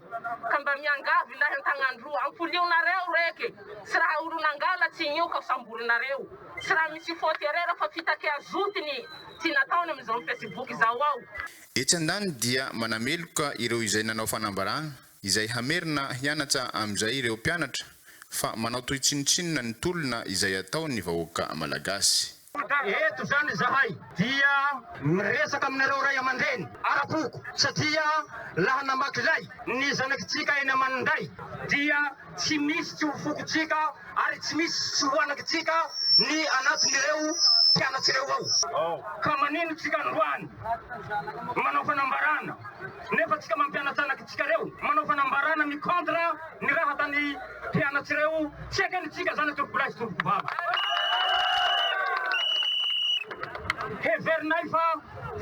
Ka mba miangavy lahy antagnandroa ampolionareo reke. Tsy raha olo nangalatsy igny io ka samborinareo. Tsy raha misy faute erreur fa fitakia zotiny ty nataony amizao facebook zao ao. Etsy andaniny dia manameloka ireo izay nanao fanambarana izay hamerina hianatra amin'izay ireo mpianatra fa manao toy tsinontsinona ny tolona izay ataon'ny vahoaka Malagasy. Eto izany izahay dia miresaka aminareo ray aman-dreny ara-poko satria laha namaky lay ny zanakitsika eny aman-day dia tsy misy tsy ho fokontsika ary tsy misy tsy ho anakitsika ny anatin'ireo mpianats'ireo ao. Ka manino tsika androany manao fanambarana nefa tsika mampianatra anakitsika reo manao fanambarana mi contre ny raha tany mpianats'ireo tsy ekeny tsika zany tompokolahy sy tompokovavy. Heverinay fa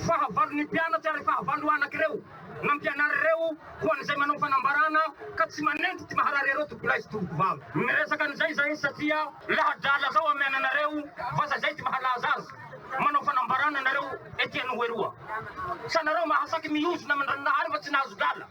fahavalon'ny mpianatry ary fahavalo anak'ireo nampianarireo ho an'izay manao fanambarana ka tsy manenty ty maharary areo tompokolahy sy tompokovavy. Miresaka an'izay zahay satria Lahadala zao amena anareo vaza zay ty mahalaza azy manao fanambarana nareo ety anoho eroa sa nareo mahasaky miozona aman-dRanahary fa tsy nahazo drala.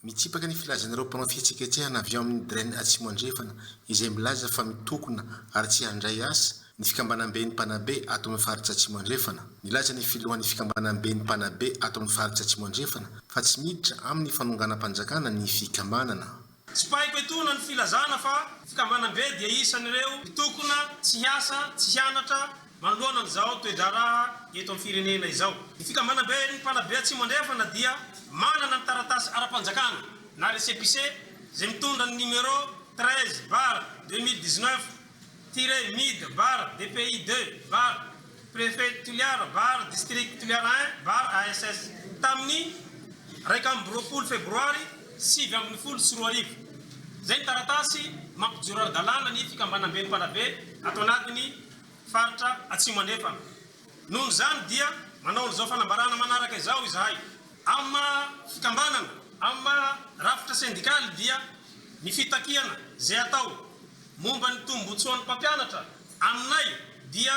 Mitsipaka ny filazan'ireo mpanao fihetsiketsehana avy ao amin'ny Dren Atsimo Andrefana izay milaza fa mitokona ary tsy handray asa ny fikambanamben'ny mpanabe ato amin'ny faritra Atsimo Andrefana. Nilaza ny filohan'ny fikambanamben'ny mpanabe ato amin'ny faritra Atsimo Andrefana fa tsy miditra amin'ny fanonganam-panjakana ny fikambanana. Tsipahiko etoana ny filazana fa fikambanambe dia isan'ireo mitokona tsy hiasa, tsy hianatra manoloana an'izao toe-draharaha eto amin'ny firenena izao. Ny fikambanamben'ny mpanabe Atsimo Andrefana dia manana ny taratasy ara-panjakana na récépissé izay mitondra ny numéro 13 barre 2019 tiret mid barre dpi deux barre préfet Toliara barre district Toliara un barre ass tamin'ny 21 febroary 2019. Izay ny taratasy mampijoro ara-dalàna ny fikambanamben'ny mpanabe ato anatin'ny faritra Atsimo Andrefana. Noho izany dia manao an'izao fanambarana manaraka izao izahay. Amin'ny maha fikambanana, amin'ny maha rafitra sendikaly dia ny fitakiana izay atao Momba ny tombotsoan'ny mpampianatra, aminay dia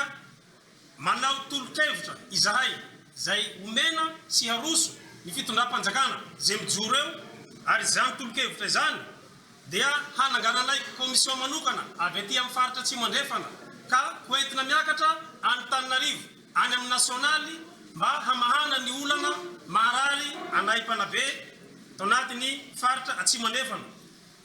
manao tolo-kevitra izahay izay omena sy haroso ny fitondram-panjakana izay mijoro eo ary izany tolo-kevitra izany dia hanangananay commission manokana avy aty amin'ny faritra Atsimo Andrefana ka hoentina miakatra any Tananarivo any amin'ny nasionaly mba hamahana ny olana maharary anay mpanabe tao anatin'ny faritra Atsimo Andrefana.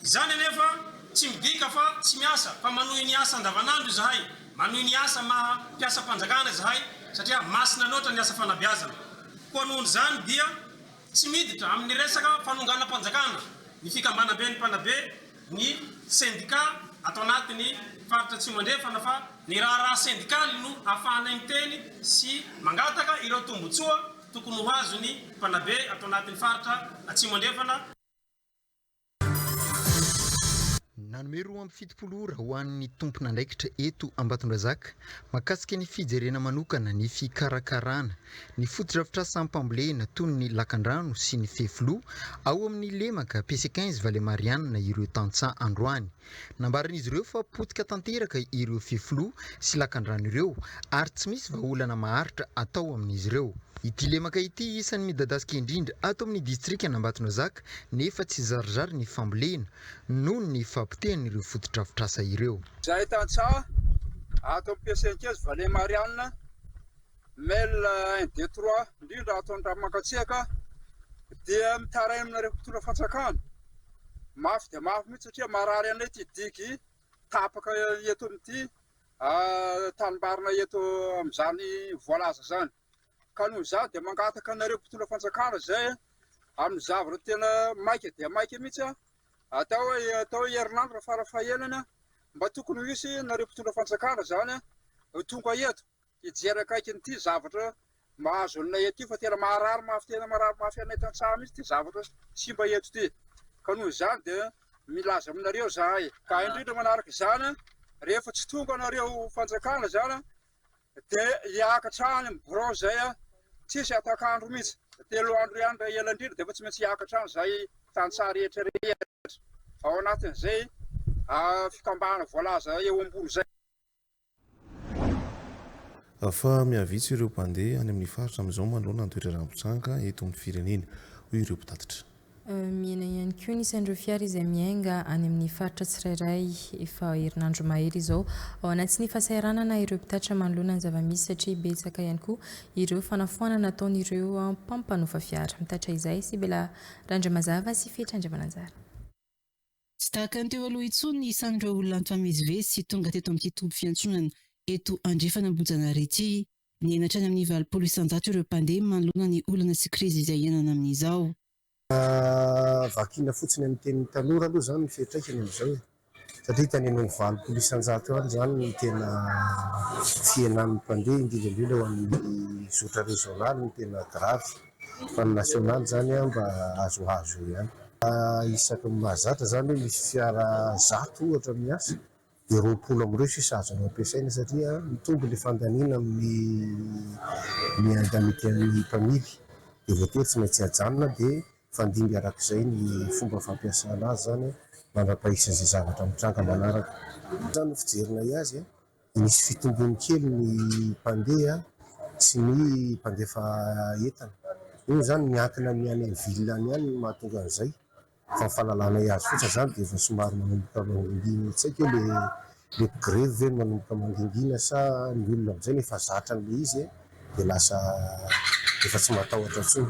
Izany anefa tsy midika fa tsy miasa fa manohy ny asa andavanandro izahay, manohy ny asa maha mpiasam-panjakana izahay satria masina loatra ny asa fanabeazana. Koa noho izany dia tsy miditra amin'ny resaka fanonganam-panjakana ny fikambanamben'ny mpanabe ny sendika ato anatin'ny faritra Atsimo Andrefana fa ny raharaha sendikaly no ahafahanay miteny sy mangataka ireo tombotsoa tokony ho azon'ny mpanabe ato anatin'ny faritra Atsimo Andrefana. Nanome 72 ora ho an'ny tompon'andraikitra eto Ambatondrazaka mahakasika ny fijerena manokana ny fikarakarana ny fotodrafitrasam-pambolena toy ny lakandrano sy ny fefiloha ao amin'ny lemaka PC 15 Vallée Marianne ireo tantsaha androany. Nambaran'izy ireo fa potika tanteraka ireo fefiloha sy lakandrano ireo ary tsy misy vahaolana maharitra atao amin'izy ireo. Ity lemaka ity isan'ny midadasika indrindra ato amin'ny distrikan'Ambatonazaka nefa tsy zarizary ny fambolena noho ny fahapotehan'ireo fotodrafitrasa ireo. Izahay tantsaha ato amin'ny PC Ankezo Vallée Marianne, Mel un deux trois, indrindra ato Andranomankatsiaka. dia mitaraina aminareo mpitondra fanjakana mafy dia mafy mihitsy satria marary anay ity digy tapaka eto amin'ity tanimbarinay eto amin'izany voalaza izany. Ka noho izany dia mangataka anareo mpitondra fanjakana izay amin'ny zavatra tena maika dia maika mihitsy atao atao herinandro raha farafahelany mba tokony ho hisy nareo mpitondra fanjakana izany ho tonga eto hijery akaiky an'ity zavatra mahazo anay ety fa tena maharary mafy tena marary mafy anay tantsaha mihitsy ity zavatra simba eto ity ka noho izany dia milaza aminareo zahay ka indrindra manaraka izany rehefa tsy tonga anareo fanjakana izany dia hiakatra any amin'ny birao izay tsisy atak'andro mihitsy telo andro ihany raha ela indrindra dia efa tsy maintsy hiakatra any izay tantsaha rehetra rehetra ao anatin'izay fikambana voalaza eo ambony izay. Fa mihavitsy ireo mpandeha any amin'ny faritra amin'izao manoloana ny toetra-drano mitranga eto amin'ny firenena, hoy ireo mpitatitra. Mihena ihany koa ny isan'ireo fiara izay miainga any amin'ny faritra tsirairay efa herinandro mahery izao. Ao anatin'ny fahasahiranana ireo mpitatitra manoloana ny zava-misy satria betsaka ihany koa ireo fanafoanana ataon'ireo mpampanofa fiara. Mitatitra izay, Sibela Randriamazava sy Fetra Andriamananjara. Tsy tahaka ny teo aloha intsony ny isan'ireo olona nifamezivezy sy tonga teto amin'ity toby fiantsonana eto Andrefana Ambohijanahary ity. Nihena hatrany amin'ny 80% ireo mpandeha manoloana ny olana sy krizy izay iainana amin'izao. Raha vakiana fotsiny amin'ny tenin'ny tanora aloha izany ny fiantraikany amin'izao e! Satria tany any amin'ny 80% any izany no tena fihenan'ny mpandeha, indrindra indrindra ho an'ny zotra rezionaly no tena grave. Fa ny nasionaly izany mba azoazo eo ihany. Isaky ny mahazatra izany hoe misy fiara zato ohatra miasa dia 20 amin'ireo sisa azonao ampiasaina satria mitombo ilay fandaniana amin'ny ny indemnité an'ny mpamily dia voatery tsy maintsy ajanona dia mifandimby arak'izay ny fomba fampiasana azy izany mandra-pahisin'izay zavatra mitranga manaraka. Izany no fijerinay azy. Nisy fitombony kely ny mpandeha sy ny mpandefa entana. Io izany miankina amin'ny any amin'ny ville any ihany no mahatonga an'izay. Fa ny fahalalanay azy fotsiny izany dia efa somary manomboka mangingina. Tsy haiko hoe le le mpigrevy ve no manomboka mangingina sa ny olona amin'izay no efa zatra an'ilay izy dia lasa efa tsy matahotra intsony.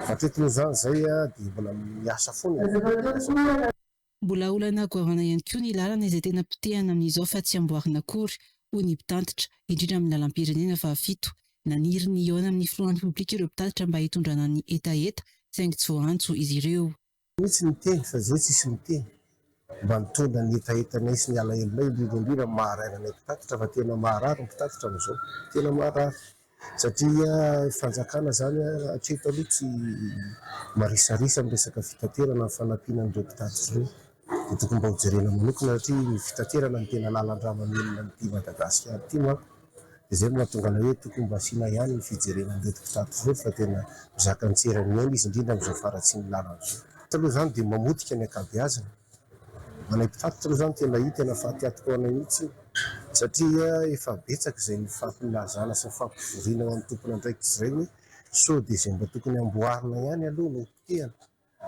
Fa hatreto moa izany izay dia mbola miasa foana e. Mbola olana goavana ihany koa ny lalana izay tena potehana amin'izao fa tsy amboarina akory, hoy ny mpitantitra, indrindra amin'ny lalam-pirenena fahafito. Naniry ny hihaona amin'ny filohan'ny Repoblika ireo mpitatitra mba hitondrana ny hetaheta, saingy tsy voaantso izy ireo. Mihitsy niteny fa zay tsisy niteny mba nitondra ny hetahetanay sy ny alahelonay indrindra indrindra ny maharary anay mpitatitra fa tena maharary ny mpitatitra amin'izao tena maharary Satria fanjakana izany hatreto aloha tsy marisarisa amin'ny resaka fitaterana ny fanampiana an'ireo mpitatitra ireo. Dia tokony mba hojerena manokana satria ny fitaterana no tena lalan-drà mamelona an'ity Madagasikara ity manko. Dia izay no mahatonga anay hoe tokony mba asiana ihany ny fijerena an'ireto mpitatitra ireto fa tena mizaka ny tsy eran'ny aina izy indrindra amin'izao faharatsian'ny lalana izao. Aloha izany dia mamotika ny ankabeazany. Anay mpitatitra aloha izany tena io tena fatiantoka ho anay mihitsy io satria efa betsaka izay nifampilazana sy nifampivoriana ho an'ny tompon'andraikitra izay hoe sao dia izay mba tokony hamboarina ihany aloha no hopotehana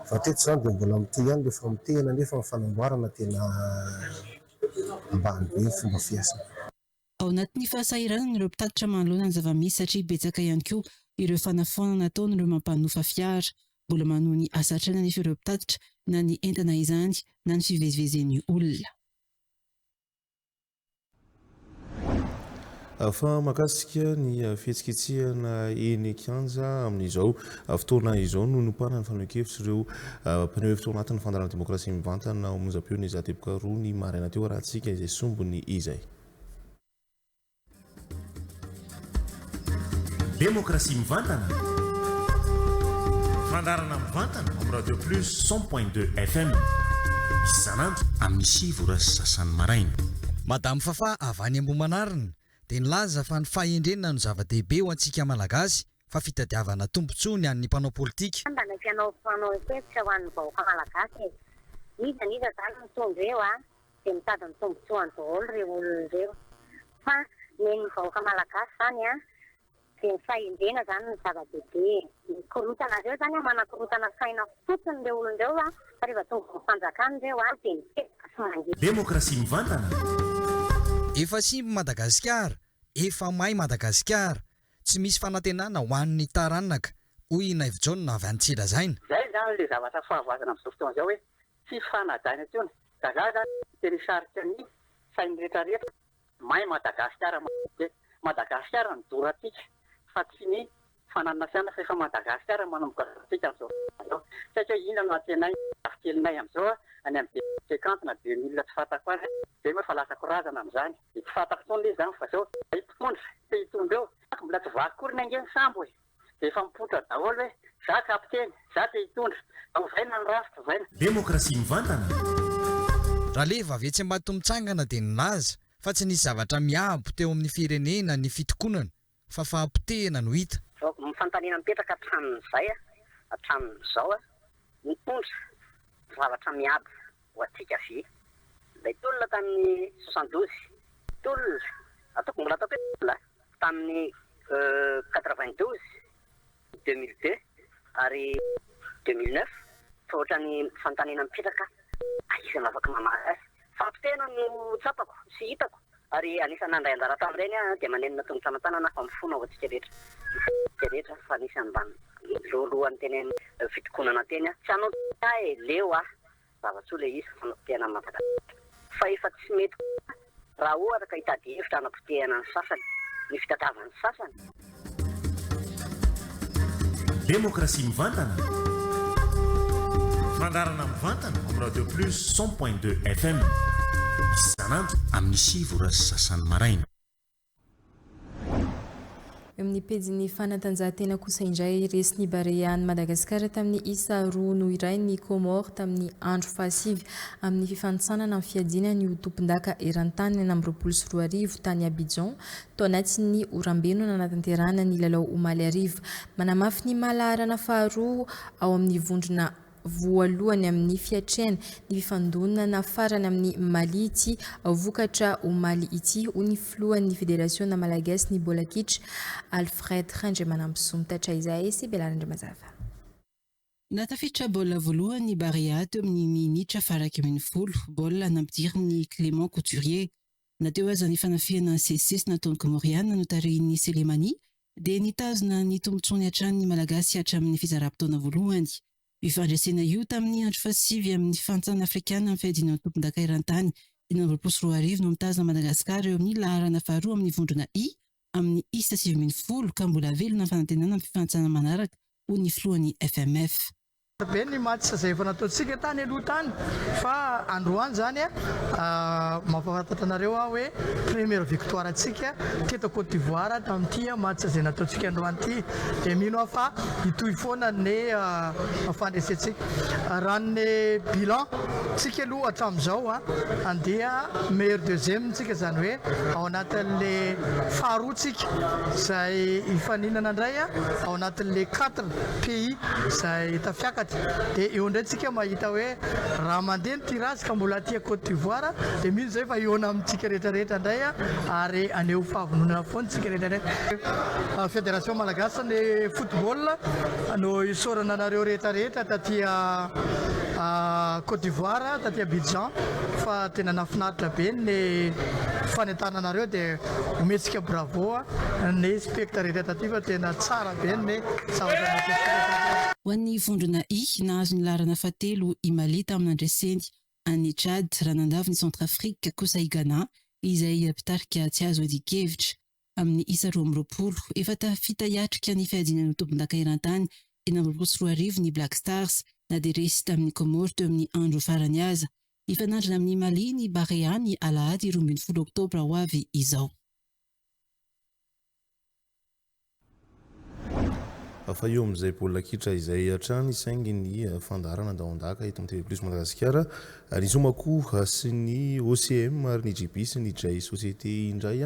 fa hatreto izany dia mbola mitohy ihany ilay famotehana nefa ny fanamboarana tena ambany be ny fomba fiasana. Ao anatin'ny fahasahiranana ireo mpitatitra manoloana ny zava-misy satria betsaka ihany koa ireo fanafoanana ataon'ireo mampanofa fiara. Mbola manohy ny asa hatrany anefa ireo mpitatitra na ny entana izany na ny fivezivezen'ny olona. Fa mahakasika ny fihetsiketsehana eny an-kianja amin'izao fotoana izao no nompanan'ny fanehoan-kevitr'ireo mpaneho hevitra ao anatin'ny fandaharana Demokrasia Mivantana ao Monjam-peo ny Zateboka roa ny maraina teo arahantsika izay sombiny izay. Demokrasia Mivantana, fandaharana mivantana amin'ny Radio Plus 100.2 FM, isan'andro amin'ny sivy ora sy sasany maraina. Madame Fafa avy any Ambohimanarina dia nilaza fa ny fahendrena no zava-dehibe ho antsika Malagasy fa fitadiavana tombontsoa ny an'ny mpanao politika. Mba mety hanao mpanao hevitra ho an'ny vahoaka malagasy e! Iza n'iza zany mitondra eo a, dia mitady ny tombotsoany daholo ireo olona ireo. Fa nen'ny vahoaka malagasy zany a, dia ny fahendrena zany no zava-dehibe e! Mikorontana ireo zany a, manakorontana saina fotsiny ireo olona ireo a, fa rehefa tonga amin'ny fanjakana ireo a, dia mitebaka sy mangidy. Demokrasia mivantana. Efa simba Madagasikara, efa may Madagasikara, Tsy misy fanantenana ho an'ny taranaka. hoy i Naivo Jaona avy any Tsilazaina. Izay izany ilay zavatra fahavoazana amin'izao fotoana izao hoe tsy fanajana intsony. Gaga izany tena hisarika ny sain'ny rehetra rehetra. May Madagasikara may Madagasikara no dorantsika fa tsy ny fananana fianana fa efa Madagasikara manomboka dorantsika amin'izao fotoana izao. Tsy haiko hoe inona no antenainy zafikelinay amin'izao any amin'ny 2050 na 2000 tsy fantako any. Zay moa efa lasa korazana amin'izany. Dia tsy fantako intsony ilay izy izany fa zao ilay mpitondra te hitondra eo. Mbola tsy vaky akory ny ange ny sambo e! Dia efa mipoitra daholo hoe za kapiteny, za te hitondra, ovaina ny rafitra, ovaina. Demokrasia mivantana? Raleva avy etsy Ambatomitsangana dia nilaza fa tsy nisy zavatra miabo teo amin'ny firenena ny fitokonana fa fahapotehana no hita. Ny fanontaniana mipetraka hatramin'izay hatramin'izao, mitondra zavatra miabo ho antsika ve ilay tolona tamin'ny 72, tolona, ataoko mbola ataoko hoe tolona, tamin'ny 92, 2002 ary 2009 fa ohatran'ny fanontaniana mipetraka aiza no afaka mamaly azy. Fampitehana no tsapako sy hitako ary anisan'ny nandray anjara tamin'ireny aho dia manenina tongotra aman-tanana aho mifona ho antsika rehetra isika rehetra fa anisan'ny mba nilohalohan'ny teny amin'ny fitokonana teny aho. Tsy hanao ahy e, leo aho. Zava-tsoa ilay izy fa fanapotehana an'i Madagasikara. Fa efa tsy mety koa raha ohatra ka hitady hevitra hanapotehana ny sasany, ny fitadiavan'ny sasany. Demokrasia mivantana. Fandaharana mivantana amin'ny Radio Plus 100.2 FM. Isan'andro amin'ny 9h30 maraina. Eo amin'ny pejin'ny fanatanjahantena kosa indray, resin'ny Barea an'i Madagasikara tamin'ny isa 2-1 ny Comores tamin'ny andro fahasivy amin'ny fifanintsanana amin'ny fiadiana ny ho tompondaka eran-tany 2026 tany Abidjan. Tao anatin'ny oram-be no nanatanterahana ny lalao omaly hariva. Manamafy ny maha laharana faharoa ao amin'ny vondrona voalohany amin'ny fiatrehana ny fifandonana farany amin'i Mali ity vokatra omaly ity, hoy ny filohan'ny federasiona malagasy ny baolina kitra, Alfred Randriamanampisoa. Mitatra izay sy Belala Andriamazava. Nahatafiditra baolina voalohany ny Barea teo amin'ny minitra faha-11, baolina nampidirin'i Clément Couturier. Na teo aza ny fanafihana nisesisesy nataon'ny Kômôriana notarihin'i Selemani dia nitazona ny tombontsoany hatrany ny Malagasy hatramin'ny fizaram-potoana voalohany. Io fandresena io tamin'ny andro fahasivy amin'ny fantsana afrikana amin'ny fiadiana ny tompondaka eran-tany 2026 no mitazona Madagasikara eo amin'ny laharana faharoa amin'ny vondrona I amin'ny isa 19 ka mbola velona ny fanantenana amin'ny fifantsana manaraka hoy ny filohan'ny FMF. Maro be ny match izay efa nataontsika tany aloha tany fa androany izany mampahafantatra anareo aho hoe première victoire antsika teto Côte d'Ivoire tamin'ity match izay nataontsika androany ity dia mino aho fa hitohy foana ny fandresentsika. Raha ny bilan tsika aloha hatramin'izao dia meilleur deuxième tsika izany hoe ao anatin'le faharoa tsika izay hifaninana indray ao anatin'le quatre pays izay tafiakatra dia eo indray tsika mahita hoe raha mandeha ny tirage ka mbola aty Côte d'Ivoire dia mino izay fa hihaona amintsika rehetra rehetra indray ary haneho fahavononana foana tsika rehetra rehetra. Fédération Malagasy ny football no isaorana anareo rehetra rehetra taty Côte d'Ivoire taty Abidjan fa tena nahafinaritra be ny fanentananareo dia omentsika bravo ny specta rehetra taty fa tena tsara be ny zavatra nataontsika taty. Ho an'ny vondrona I, nahazo ny laharana fahatelo i Mali tamin'ny nandreseny an'i Tchad, raha nandavo ny Centrafrique kosa i Ghana, izay mpitarika tsy azo iadian-kevitra, amin'ny isa 22. Efa tafita hiatrika ny fiadiana ny ho tompondaka eran-tany 2026 ny Black Stars, na dia resy tamin'i Comores teo amin'ny andro farany aza. Hifanandrina amin'i Mali ny Barea ny alahady 12 oktobra ho avy izao. Fa eo amin'izay baolina kitra izay hatrany saingy ny fandaharana Andaondaka eto amin'ny TV Plus Madagasikara, ny zoma koa sy ny OCM ary ny JB sy ny Jay Société indray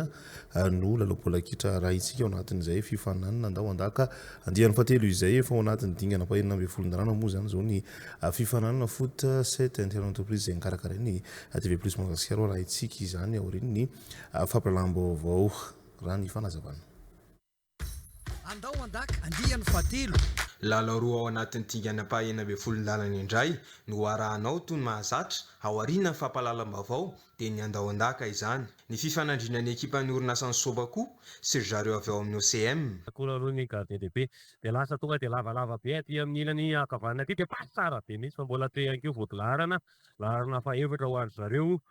no lalao baolina kitra arahintsika ao anatin'izay fifaninanana Andaondaka andiany fahatelo izay. Efa ao anatin'ny dingana fahenina ambin'ny folo ny moa izany izao ny fifaninanana Foot 7 Inter-Entreprise izay nokarakarain'ny TV Plus Madagasikara ho arahintsika izany aorian'ny fampahalalam-baovao raha ny fanazavana. Andao handaka andiany fahatelo. Lalao roa ao anatin'ny dingana faha-16 ny lalana indray no harahanao toy ny mahazatra aorian'ny fampahalalam-baovao dia ny andao an-daka izany. Ny fifanandrinan'ny ekipan'ny orinasan'ny Sobaco sy ry zareo avy ao amin'ny OCM. Akory aloha ny gardien de but dia lasa tonga dia lavalava be aty amin'ny ilany ankavanana aty dia passe tsara be mihitsy fa mbola teo ihany koa vodilaharana, laharana fahaefatra ho an-dry zareo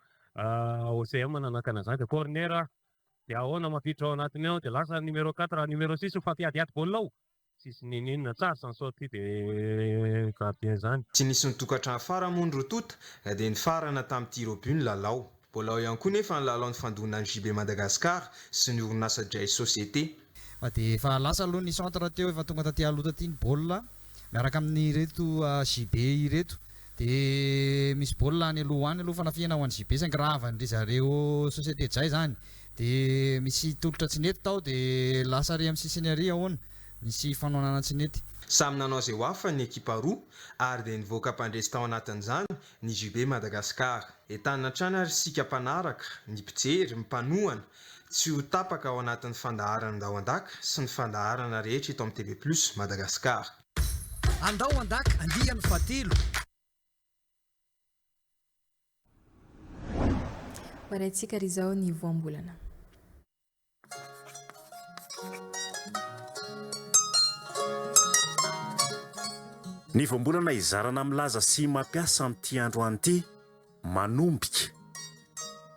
OCM nanakana izany dia corner dia ahoana mampiditra ao anatiny ao dia lasa numéro quatre numéro six mifampiadiady baolina ao. Tsisy niniana, tsara zany sortie de gardien zany. Tsy nisy nitokantrano farany moa ny roa tonta dia nifarana tamin'ny tir au but ny lalao. Mbola ao ihany koa nefa ny lalao nifandonan'ny JB Madagascar sy ny orinasa Jay Société. Fa dia efa lasa aloha ny centre teo, efa tonga taty aloha taty ny baolina miaraka amin'ireto JB ireto. Dia misy baolina any aloha any aloha fanafihana ho an'ny JB saingy ravan'dry zareo Société Jay izany. Dia misy tolotra tsy nety tao dia lasa ary amin'ny sisiny ary ahoana? Nisy fanohanana tsy nety. Samy nanao izay ho afany ny ekipa roa ary dia nivoaka mpandresy tao anatin'izany ny JB Madagascar. Entanina hatrany ary isika mpanaraka, ny mpijery, ny mpanohana, tsy ho tapaka ao anatin'ny fandaharana Andao Andaka sy ny fandaharana rehetra eto amin'ny TV Plus Madagascar. Andao Andaka andiany fahatelo. Hoaraintsika ry izao ny voambolana. Ny voambolana hizarana milaza sy mampiasa amin'ity androany ity, manombika.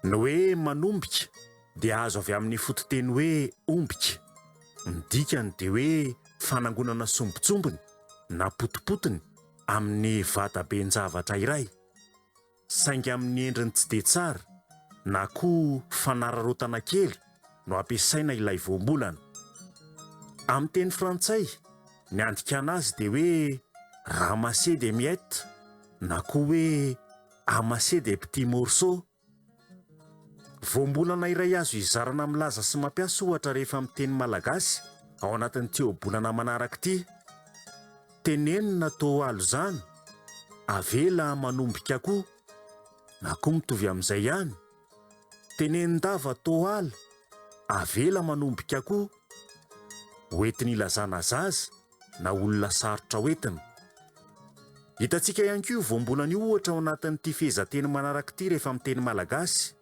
Ny hoe manombika dia azo avy amin'ny fototeny hoe ombika. Ny dikany dia hoe fanangonana sombintsombiny na potipotiny amin'ny vataben-javatra iray. Saingy amin'ny endriny tsy dia tsara na koa fanararaotana kely no ampiasaina ilay voambolana. Amin'ny teny frantsay, ny andikana azy dia hoe ramasser des miettes na koa hoe amasser des petits morceaux. Voambolana iray azo izarana milaza sy mampiasa ohatra rehefa miteny malagasy ao anatin'ity ohabolana manaraka ity, Tenenina toa alozana, avela manombika koa, na koa mitovy amin'izay ihany, Tenenin-dava toa ala, avela manombika koa, hoentina ilazana zaza na olona sarotra hoentina. Hitantsika ihany koa io voambolana io ohatra ao anatin'ity fehezanteny manaraka ity rehefa miteny malagasy.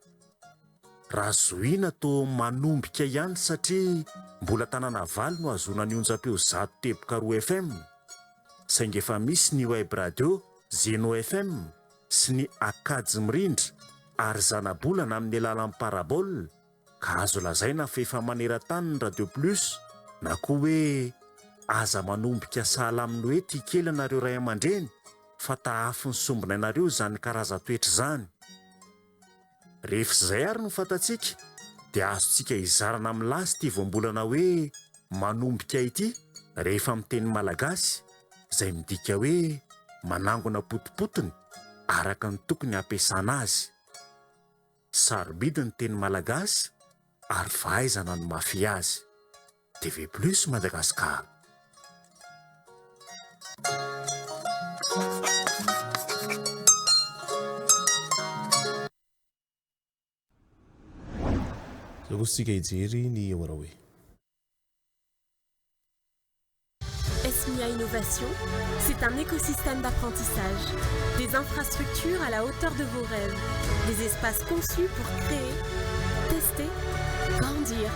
Raha zohiana toa manombika ihany satria mbola tanàna valo no ahazoana ny onjam-peo 100.2 FM, saingy efa misy ny web radio Zeno FM sy ny Akajy Mirindra ary Zanabolana amin'ny alalan'ny parabole ka azo lazaina fa efa maneran-tany ny Radio Plus na koa hoe aza manombika sahala amin'ny hoe tia kely ianareo ray aman-dreny fa tahafo ny sombinainareo izany karazan-toetra izany. Rehefa izay ary no fantatsika dia azontsika izarana amin'ny lahy sy ity voambolana hoe manombika ity rehefa amin'ny teny malagasy izay midika hoe manangona potipotiny araka ny tokony hampiasana azy. Sarobidy ny teny malagasy ary fahaizana no mafy azy. TV Plus Madagascar. Zao kosa tsika hijery ny eo Araoe. SMIA Innovation, c'est un écosystème d'apprentissage, des infrastructures à la hauteur de vos rêves, des espaces conçus pour créer, tester, grandir.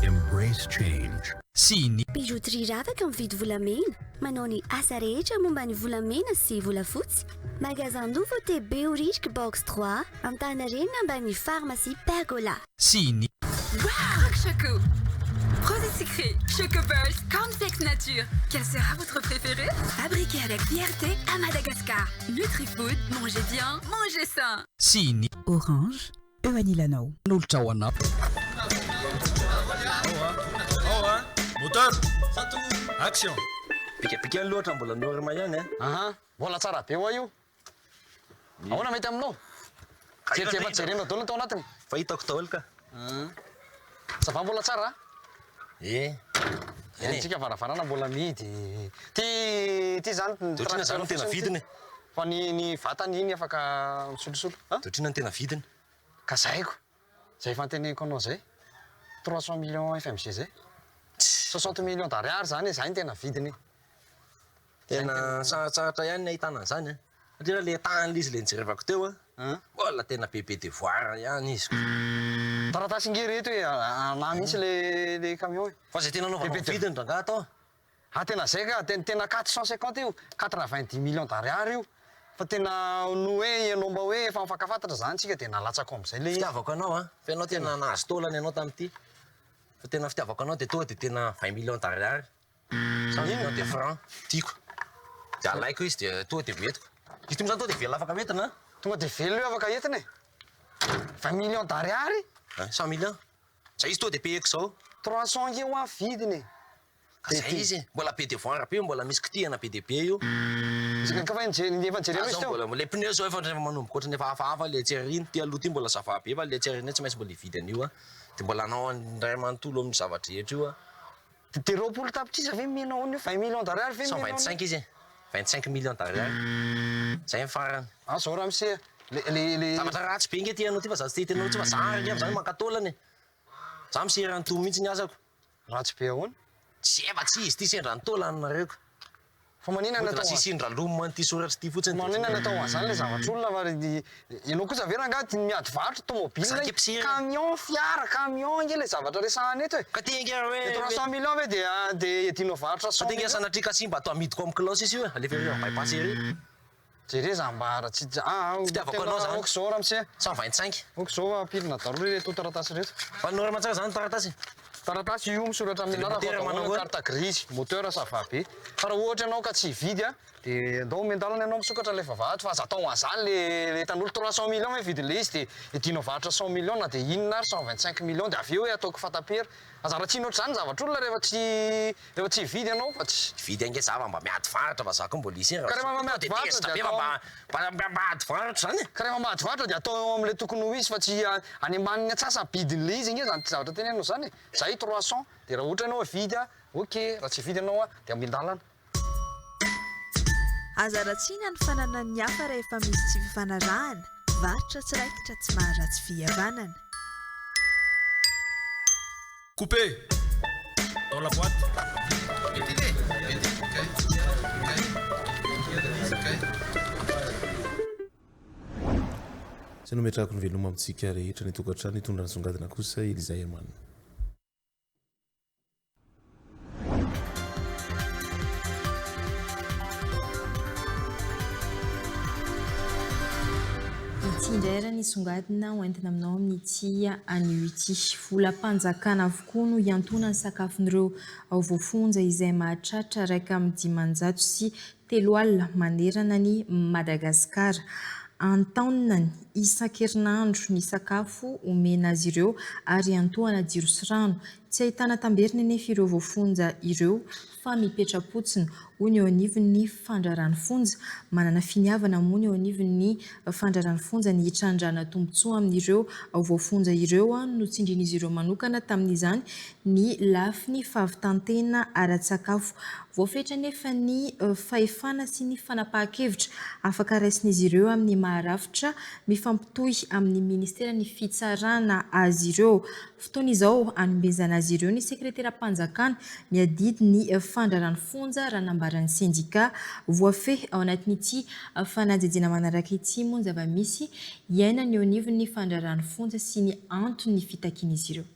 Embrace change. Sy ny. Bijouterie Ravaka mividy volamena, manao ny asa rehetra momba ny volamena sy volafotsy. Magasin Nouveauté Behoririka Box 3, Antaninarenina ambanin'ny Pharmacie Pergola. Sy ny. Croque Choco, Rosé sucré, Choco Burst, Cornflakes Nature. Quel sera votre préféré? Fabriqué avec fierté à Madagascar. Nutrifood, mangez bien, mangez sain. Sy ny. Orange, eo anilanao. Nolotra ho anao. Moteur! Action! Bikabikany loatra mbola norme ihany an! Aha, mbola tsara be hoa io. Ahoana mety aminao? Jery efa jerenao daholo ny tao anatiny. Fa hitako daholo ka. Ça va mbola tsara a? Eh. Eny e. Tsika varavarana mbola mihidy. Ty ty zany ny De otrina zany no tena vidiny e? Fa ny ny vatany iny afaka misolosolo. De otrina ny tena vidiny? Ka zay ko. Zay efa noteneniko anao zay. 300 millions FMG zay. 60 millions d'ariary zany e, zay ny tena vidiny e. Tena sarotsarotra ihany ny ahitana an'izany an. Satria raha le tahan'ilay izy le nijerevako teo an, mbola tena bebe devoir ihany izy ko. Taratasy nge reto e, anah mihitsy le le camion e. Fa zay tena anaovanao vidiny rangaha atao. Ah tena zay ka, tena 450 io, 90 millions d'ariary io, fa tena no hoe ianao mba hoe efa mifankafantatra zany tsika de nalatsako amizay le izy. Fitiavako anao an, fa ianao tena nahazo taolana ianao tamin'ity, fa tena fitiavako anao de tonga de tena 20 millions d'ariary. 100 millions de francs tiako de alaiko izy de tonga de hoentiko. Izy ity moa zany tonga de velona afaka hoentina an? Tonga de velona io afaka entina e! 20 millions d'ariary? Hein, 100 millions? Zay izy tonga de payeko zao. 300 nge hoa vidiny e! Ka zay izy e! Mbola be devoir be io, mbola misy kitihana be dia be io. Ka fa efa nijerenao izy teo? Mbola, le pneu zao efa ohatran'ny efa manomboka ohatran'ny efa hafahafa le atsy aoriana, ty aloha ty mbola ça va be fa le atsy aoriana tsy maintsy mbola hividy an'io aho. De mbola hanao an'ray manontolo amin'ny zava-drehetra io aho. De 20 tapitrisa ve omenao an'io? 20 millions d'ariary ve omenao an'io? 125 izy e! 25 millions d'ariary. Zay ny farany. An zao ramose a! Le le le. Zavatra ratsy be nge ty anao ty fa za tsy te hiteny anao fa za ary nge zany maka taolana e! Za misera an'itony mihitsy ny asako. Ratsy be ahoana? Tsy efa tsy izy ty sendra ny taolana nareo ka. Fa maninona Mody natao nasisin-dra lom an'ity soratra ity fotsiny dia Maninona natao an'izany ilay zavatr'olona fa ianao kosa ve rangahy tia miady varotra tomobile, Zaka mpisera. camion, fiara, camion ange ilay zavatra resahana eto e. Ka ty ange raha hoe Dia 300 millions ve dia dia iadianao varotra Ka 100 ty ange millions? sanatria ka simba ato amidiko amin'ny kilao sisa io e, alefa ery amin'ny bypass ery. Jereo za mba tsy ah Fitiavako anao zany. Ok zao ramose. 125. Ok zao ampirina daholo ireto taratasy ireto. Fa normal tsara zany taratasy e. Taratasy io misoratra amin'ny anarako Moteur daholo manao ahoana? carte grise, moteur ça va be. Fa raha ohatra ianao ka tsy hividy a, de ndao omen-dalana ianao misokatra ilay vavahady fa aza atao an'izany le le hitan'olo 300 millions ve vidin'ilay izy de idinao varotra 100 millions na de inona ary 125 millions de avy eo hoe ataoko fatapera. Aza ratsiana ohatr'izany ny zavatr'olona rehefa tsy rehefa tsy hividy ianao fa tsy. Hividy ange za fa mba miady varotra fa za koa mbola hisy Ka rehefa mba miady varotra dia atao mba mba mba ady varotra zany e. Ka rehefa miady varotra dia atao eo amin'ilay tokony ho izy fa tsy any ambanin'ny antsasa-bidin'ilay izy ange zany zavatra tenenina zany e. Zay 300 dia raha ohatra ianao hividy a, ok, raha tsy hividy ianao a dia miandalana. Aza ratsiana ny fananan'ny hafa rehefa misy tsy fifanarahana, varotra tsy raikitra tsy maharatsy fihavanana. Coupé! Dans la boîte. Izay no ametrahako ny veloma amintsika rehetra ny tokantrano hitondra ny songadina kosa Elisa Herman. Ity indray ary ny songadina hoentina aminao amin'ity anio ity. Volam-panjakana avokoa no hiantoana ny sakafon'ireo voafonja izay mahatratra 351 manerana an'i Madagasikara. An-taonany isan-kerinandro ny sakafo omena azy ireo ary iantohana jiro sy rano. Tsy ahitana tamberina anefa ireo voafonja ireo fa mipetra-potsiny, hoy ny eo anivon'ny fandraran'ny fonja. Manana finiavana moa ny eo anivon'ny fandraran'ny fonja ny hitrandrahana tombontsoa amin'ireo voafonja ireo. Notsindrin'izy ireo manokana tamin'izany ny lafiny fahavitan-tena ara-tsakafo. Voafetra anefa ny fahefana sy ny fanapahan-kevitra afaka raisin'izy ireo amin'ny maha rafitra mifampitohy amin'ny ministeran'ny fitsarana azy ireo. Fotoana izao hanomezana azy ireo ny sekreteram-panjakana miadidy ny fandraran'ny fonja raha nambaran'ny sendika. Voafehy ao anatin'ity fanadihadiana manaraka ity moa ny zava-misy iainan'ny eo anivon'ny fandraran'ny fonja sy ny anton'ny fitakian'izy ireo.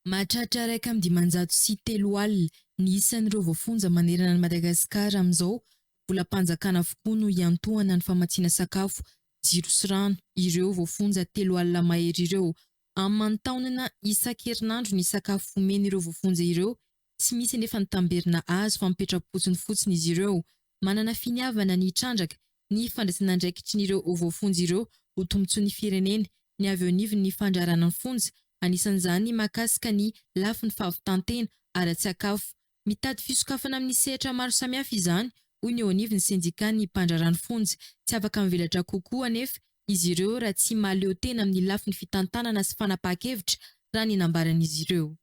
Mahatratra 351 ny isan'ireo voafonja manerana an'i Madagasikara amin'izao. Volam-panjakana avokoa no hiantohana ny famatsiana sakafo, jiro sy rano ireo voafonja 30 mahery ireo. Aman-taonina isan-kerinandro ny sakafo omen'ireo voafonja ireo, tsy misy anefa ny tamberina azo fa mipetra-potsiny fotsiny izy ireo. Manana finiavana ny hitrandraka ny fandraisan'andraikitrin'ireo voafonja ireo ho tombontsoan'ny firenena ny avy eo anivon'ny fandraharana ny fonja, anisan'izany ny mahakasika ny lafiny fahavitan-tena ara-tsakafo. Mitady fisokafana amin'ny sehatra maro samihafa izany, hoy ny eo anivon'ny sendikan'ny mpandraharaha ny fonja. Tsy afaka mivelatra kokoa anefa izy ireo raha tsy mahaleo tena amin'ny lafiny fitantanana sy fanapahan-kevitra, raha ny nambaran'izy ireo.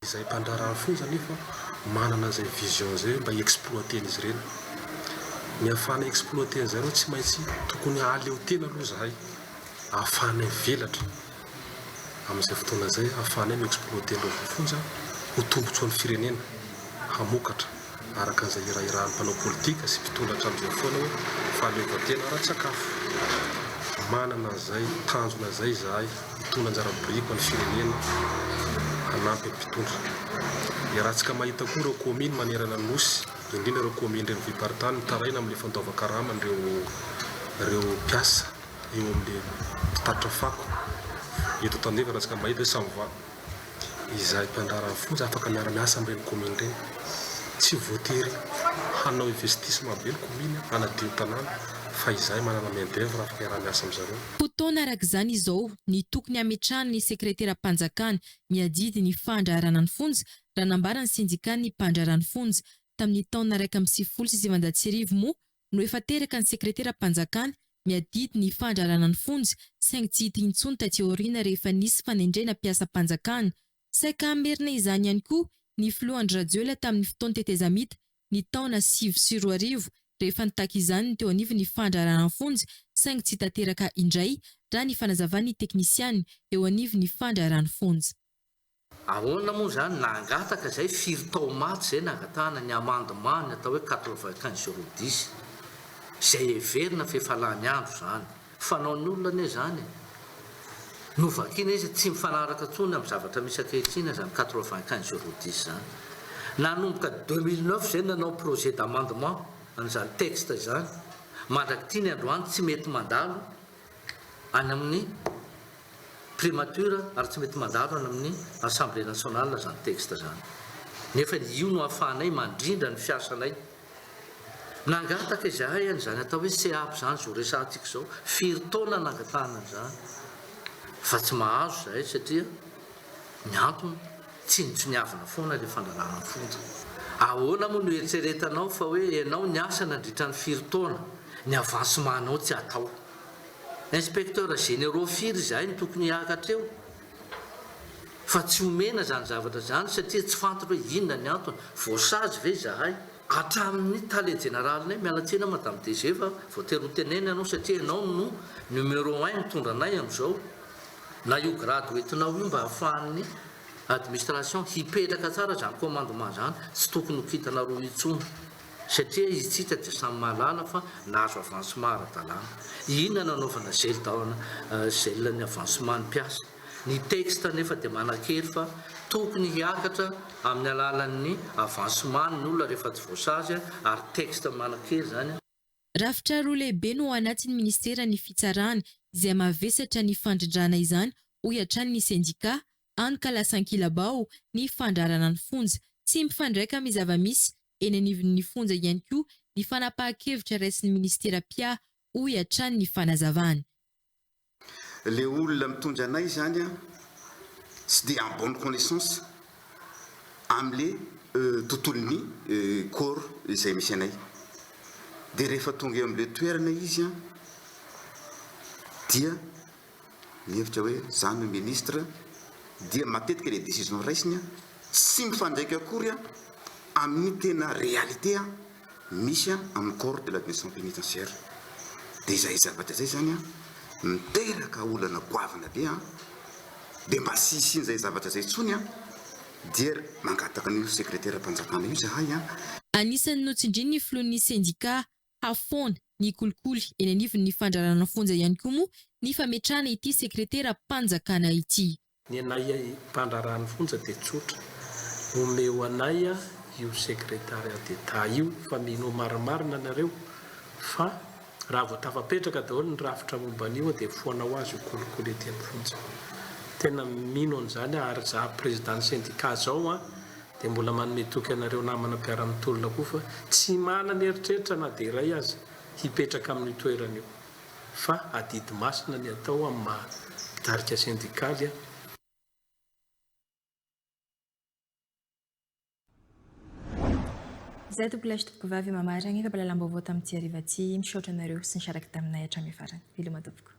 Izay mpandraharaha ny fonja anefa manana an'izay vision izay mba hi-exploiter-n'izy ireny. Ny ahafahana hi-exploiter an'izay aloha tsy maintsy tokony hahaleo tena aloha izahay, ahafahanay mivelatra. Amin'izay fotoana izay ahafahanay mi-exploiter an'ireo voafonja ho tombontsoan'ny firenena, hamokatra. Araka an'izay hirahirahan'ny mpanao politika sy mpitondra hatramin'izay foana hoe fahaleovantena ara-tsakafo. Manana an'izay tanjona izay izahay hitondra anjara biriky ho an'ny firenena hanampy ny mpitondra. Iarahantsika mahita koa ireo kaominy manerana ny Nosy, indrindra ireo kaominy renivohi-paritany mitaraina amin'ilay fandoavan-karaman'ireo ireo mpiasa eo amin'ilay mpitatitra fako eto Antananarivo. Iarahantsika mahita hoe samy Izahay mpandraharaha fonja afaka miara-miasa amin'ireny commune ireny. Tsy voatery hanao investissement be ny commune hanadio ny tanàna fa izahay manana main d'oeuvre afaka hiaraha-miasa amin-dry zareo. Fotoana araka izany izao ny tokony hametrahana ny sekreteram-panjakana miadidy ny fandraharana ny fonja, raha nambaran'ny sendikan'ny mpandraharaha ny fonja. Tamin'ny taona 1991 moa no efa teraka ny sekreteram-panjakana miadidy ny fandrarana ny fonja saingy tsy hita intsony taty aoriana rehefa nisy fanendrena mpiasam-panjakana. Saika hamerina izany ihany koa ny filoha Andry Rajoelina tamin'ny fotoan'ny tetezamita ny taona 2009 rehefa nitaky izany ny teo anivon'ny fandrarana ny fonja saingy tsy tanteraka indray raha ny fanazavan'ny teknisiana eo anivon'ny fandrarana fonja. Ahoana moa izany nangataka izay firy tao maty izay nangatahana ny amendement ny atao hoe 95 zéro dix izay heverina fa efa lany andro izany. Fanaon'ny olona anie izany e. Novakiana izy tsy mifanaraka intsony amin'ny zavatra misy ankehitriny izany 95 zéro dix izany. Nanomboka 2009 izay nanao projet d'amendement an'izany texte izany. Mandrak'ity ny androany tsy mety mandalo any amin'ny Primature ary tsy mety mandalo any amin'ny Assemblée nationale izany texte izany. Nefa io no ahafahanay mandrindra ny fiasanay. Nangataka izahay an'izany atao hoe CEAP izany izao resahantsika izao. Firy taona nangatahana an'izany. Fa tsy mahazo izahay satria ny antony tsinontsiniavina foana ilay fandrarana ny fonja. Ahoana moa no eritreretanao fa hoe ianao niasa nandritra ny firy taona, ny avancement-nao tsy atao. Inspecteurs généraux firy izahay no tokony hiakatra eo? Fa tsy omena izany zavatra izany satria tsy fantatra hoe inona ny antony, voasazy ve izahay? Hatramin'ny tale jeneralinay, miala tsiny aho madame DG fa voatery ho tenenina ianao satria ianao no numéro un mitondra anay amin'izao, na io grade hoentinao io mba hahafahan'ny administration hipetraka tsara izany commandement izany, tsy tokony ho kitanareo intsony. Satria isika dia samy mahalala fa nahazo avancement ara-dalàna. Inona no anaovana gel dans gel ny avancement ny mpiasa? Ny texte anefa dia manan-kery fa tokony hiakatra amin'ny alalan'ny avancement ny olona rehefa tsy voasazy ary texte manan-kery izany. Rafitra roa lehibe no ao anatin'ny minisiteran'ny Fitsarana izay mavesatra ny fandrindrana izany, hoy hatrany ny sendika, hany ka lasa ankilabao ny fandrarana ny fonja. Tsy mifandraika amin'ny zava-misy eny anivon'ny fonja ihany koa ny fanapahan-kevitra raisin'ny minisitera mpiahy, hoy hatrany ny fanazavany. Le olona mitondra anay izany an, tsy dia en bonne connaissance amle tontolon'ny corps izay misy anay. Dia rehefa tonga eo amle toerana izy an, dia mihevitra hoe za no ministre, dia matetika le décision raisiny an, tsy mifandraika akory an amin'ny tena réalité an misy an amin'ny corps de l'administration pénitentiaire. Dia izay zavatra izay izany an miteraka olana goavana be an, dia mba tsy hisian'izay zavatra izay intsony an dia mangataka an'io sekreteram-panjakana io izahay an. Anisan'ny notsindrin'ny filohan'ny sendika hafoana ny kolikoly eny anivon'ny fandrarana fonja ihany koa moa ny fametrahana ity sekreteram-panjakana ity. Ny anay mpandraharaha ny fonja dia tsotra, omeo anay io secretariat d'Etat io fa minoa marimarina nareo fa raha vao tafapetraka daholo ny rafitra momba an'io dia foana ho azy io kolikoly ety amin'ny fonja. Tena mino an'izany aho ary za président ny syndicat zao an dia mbola manome toky anareo namana mpiara-mitolona koa fa tsy manana eritreritra na dia iray aza hipetraka amin'io toerana io. fa adidy masina ny atao amin'ny maha mpitarika sendikaly. Izay tompokolahy sy tompokovavy mamaragna ny fampahalalam-baovao tamin'ity hariva ity. Misaotra anareo sy nisaraka taminay hatramin'ny farany. Veloma tompoko.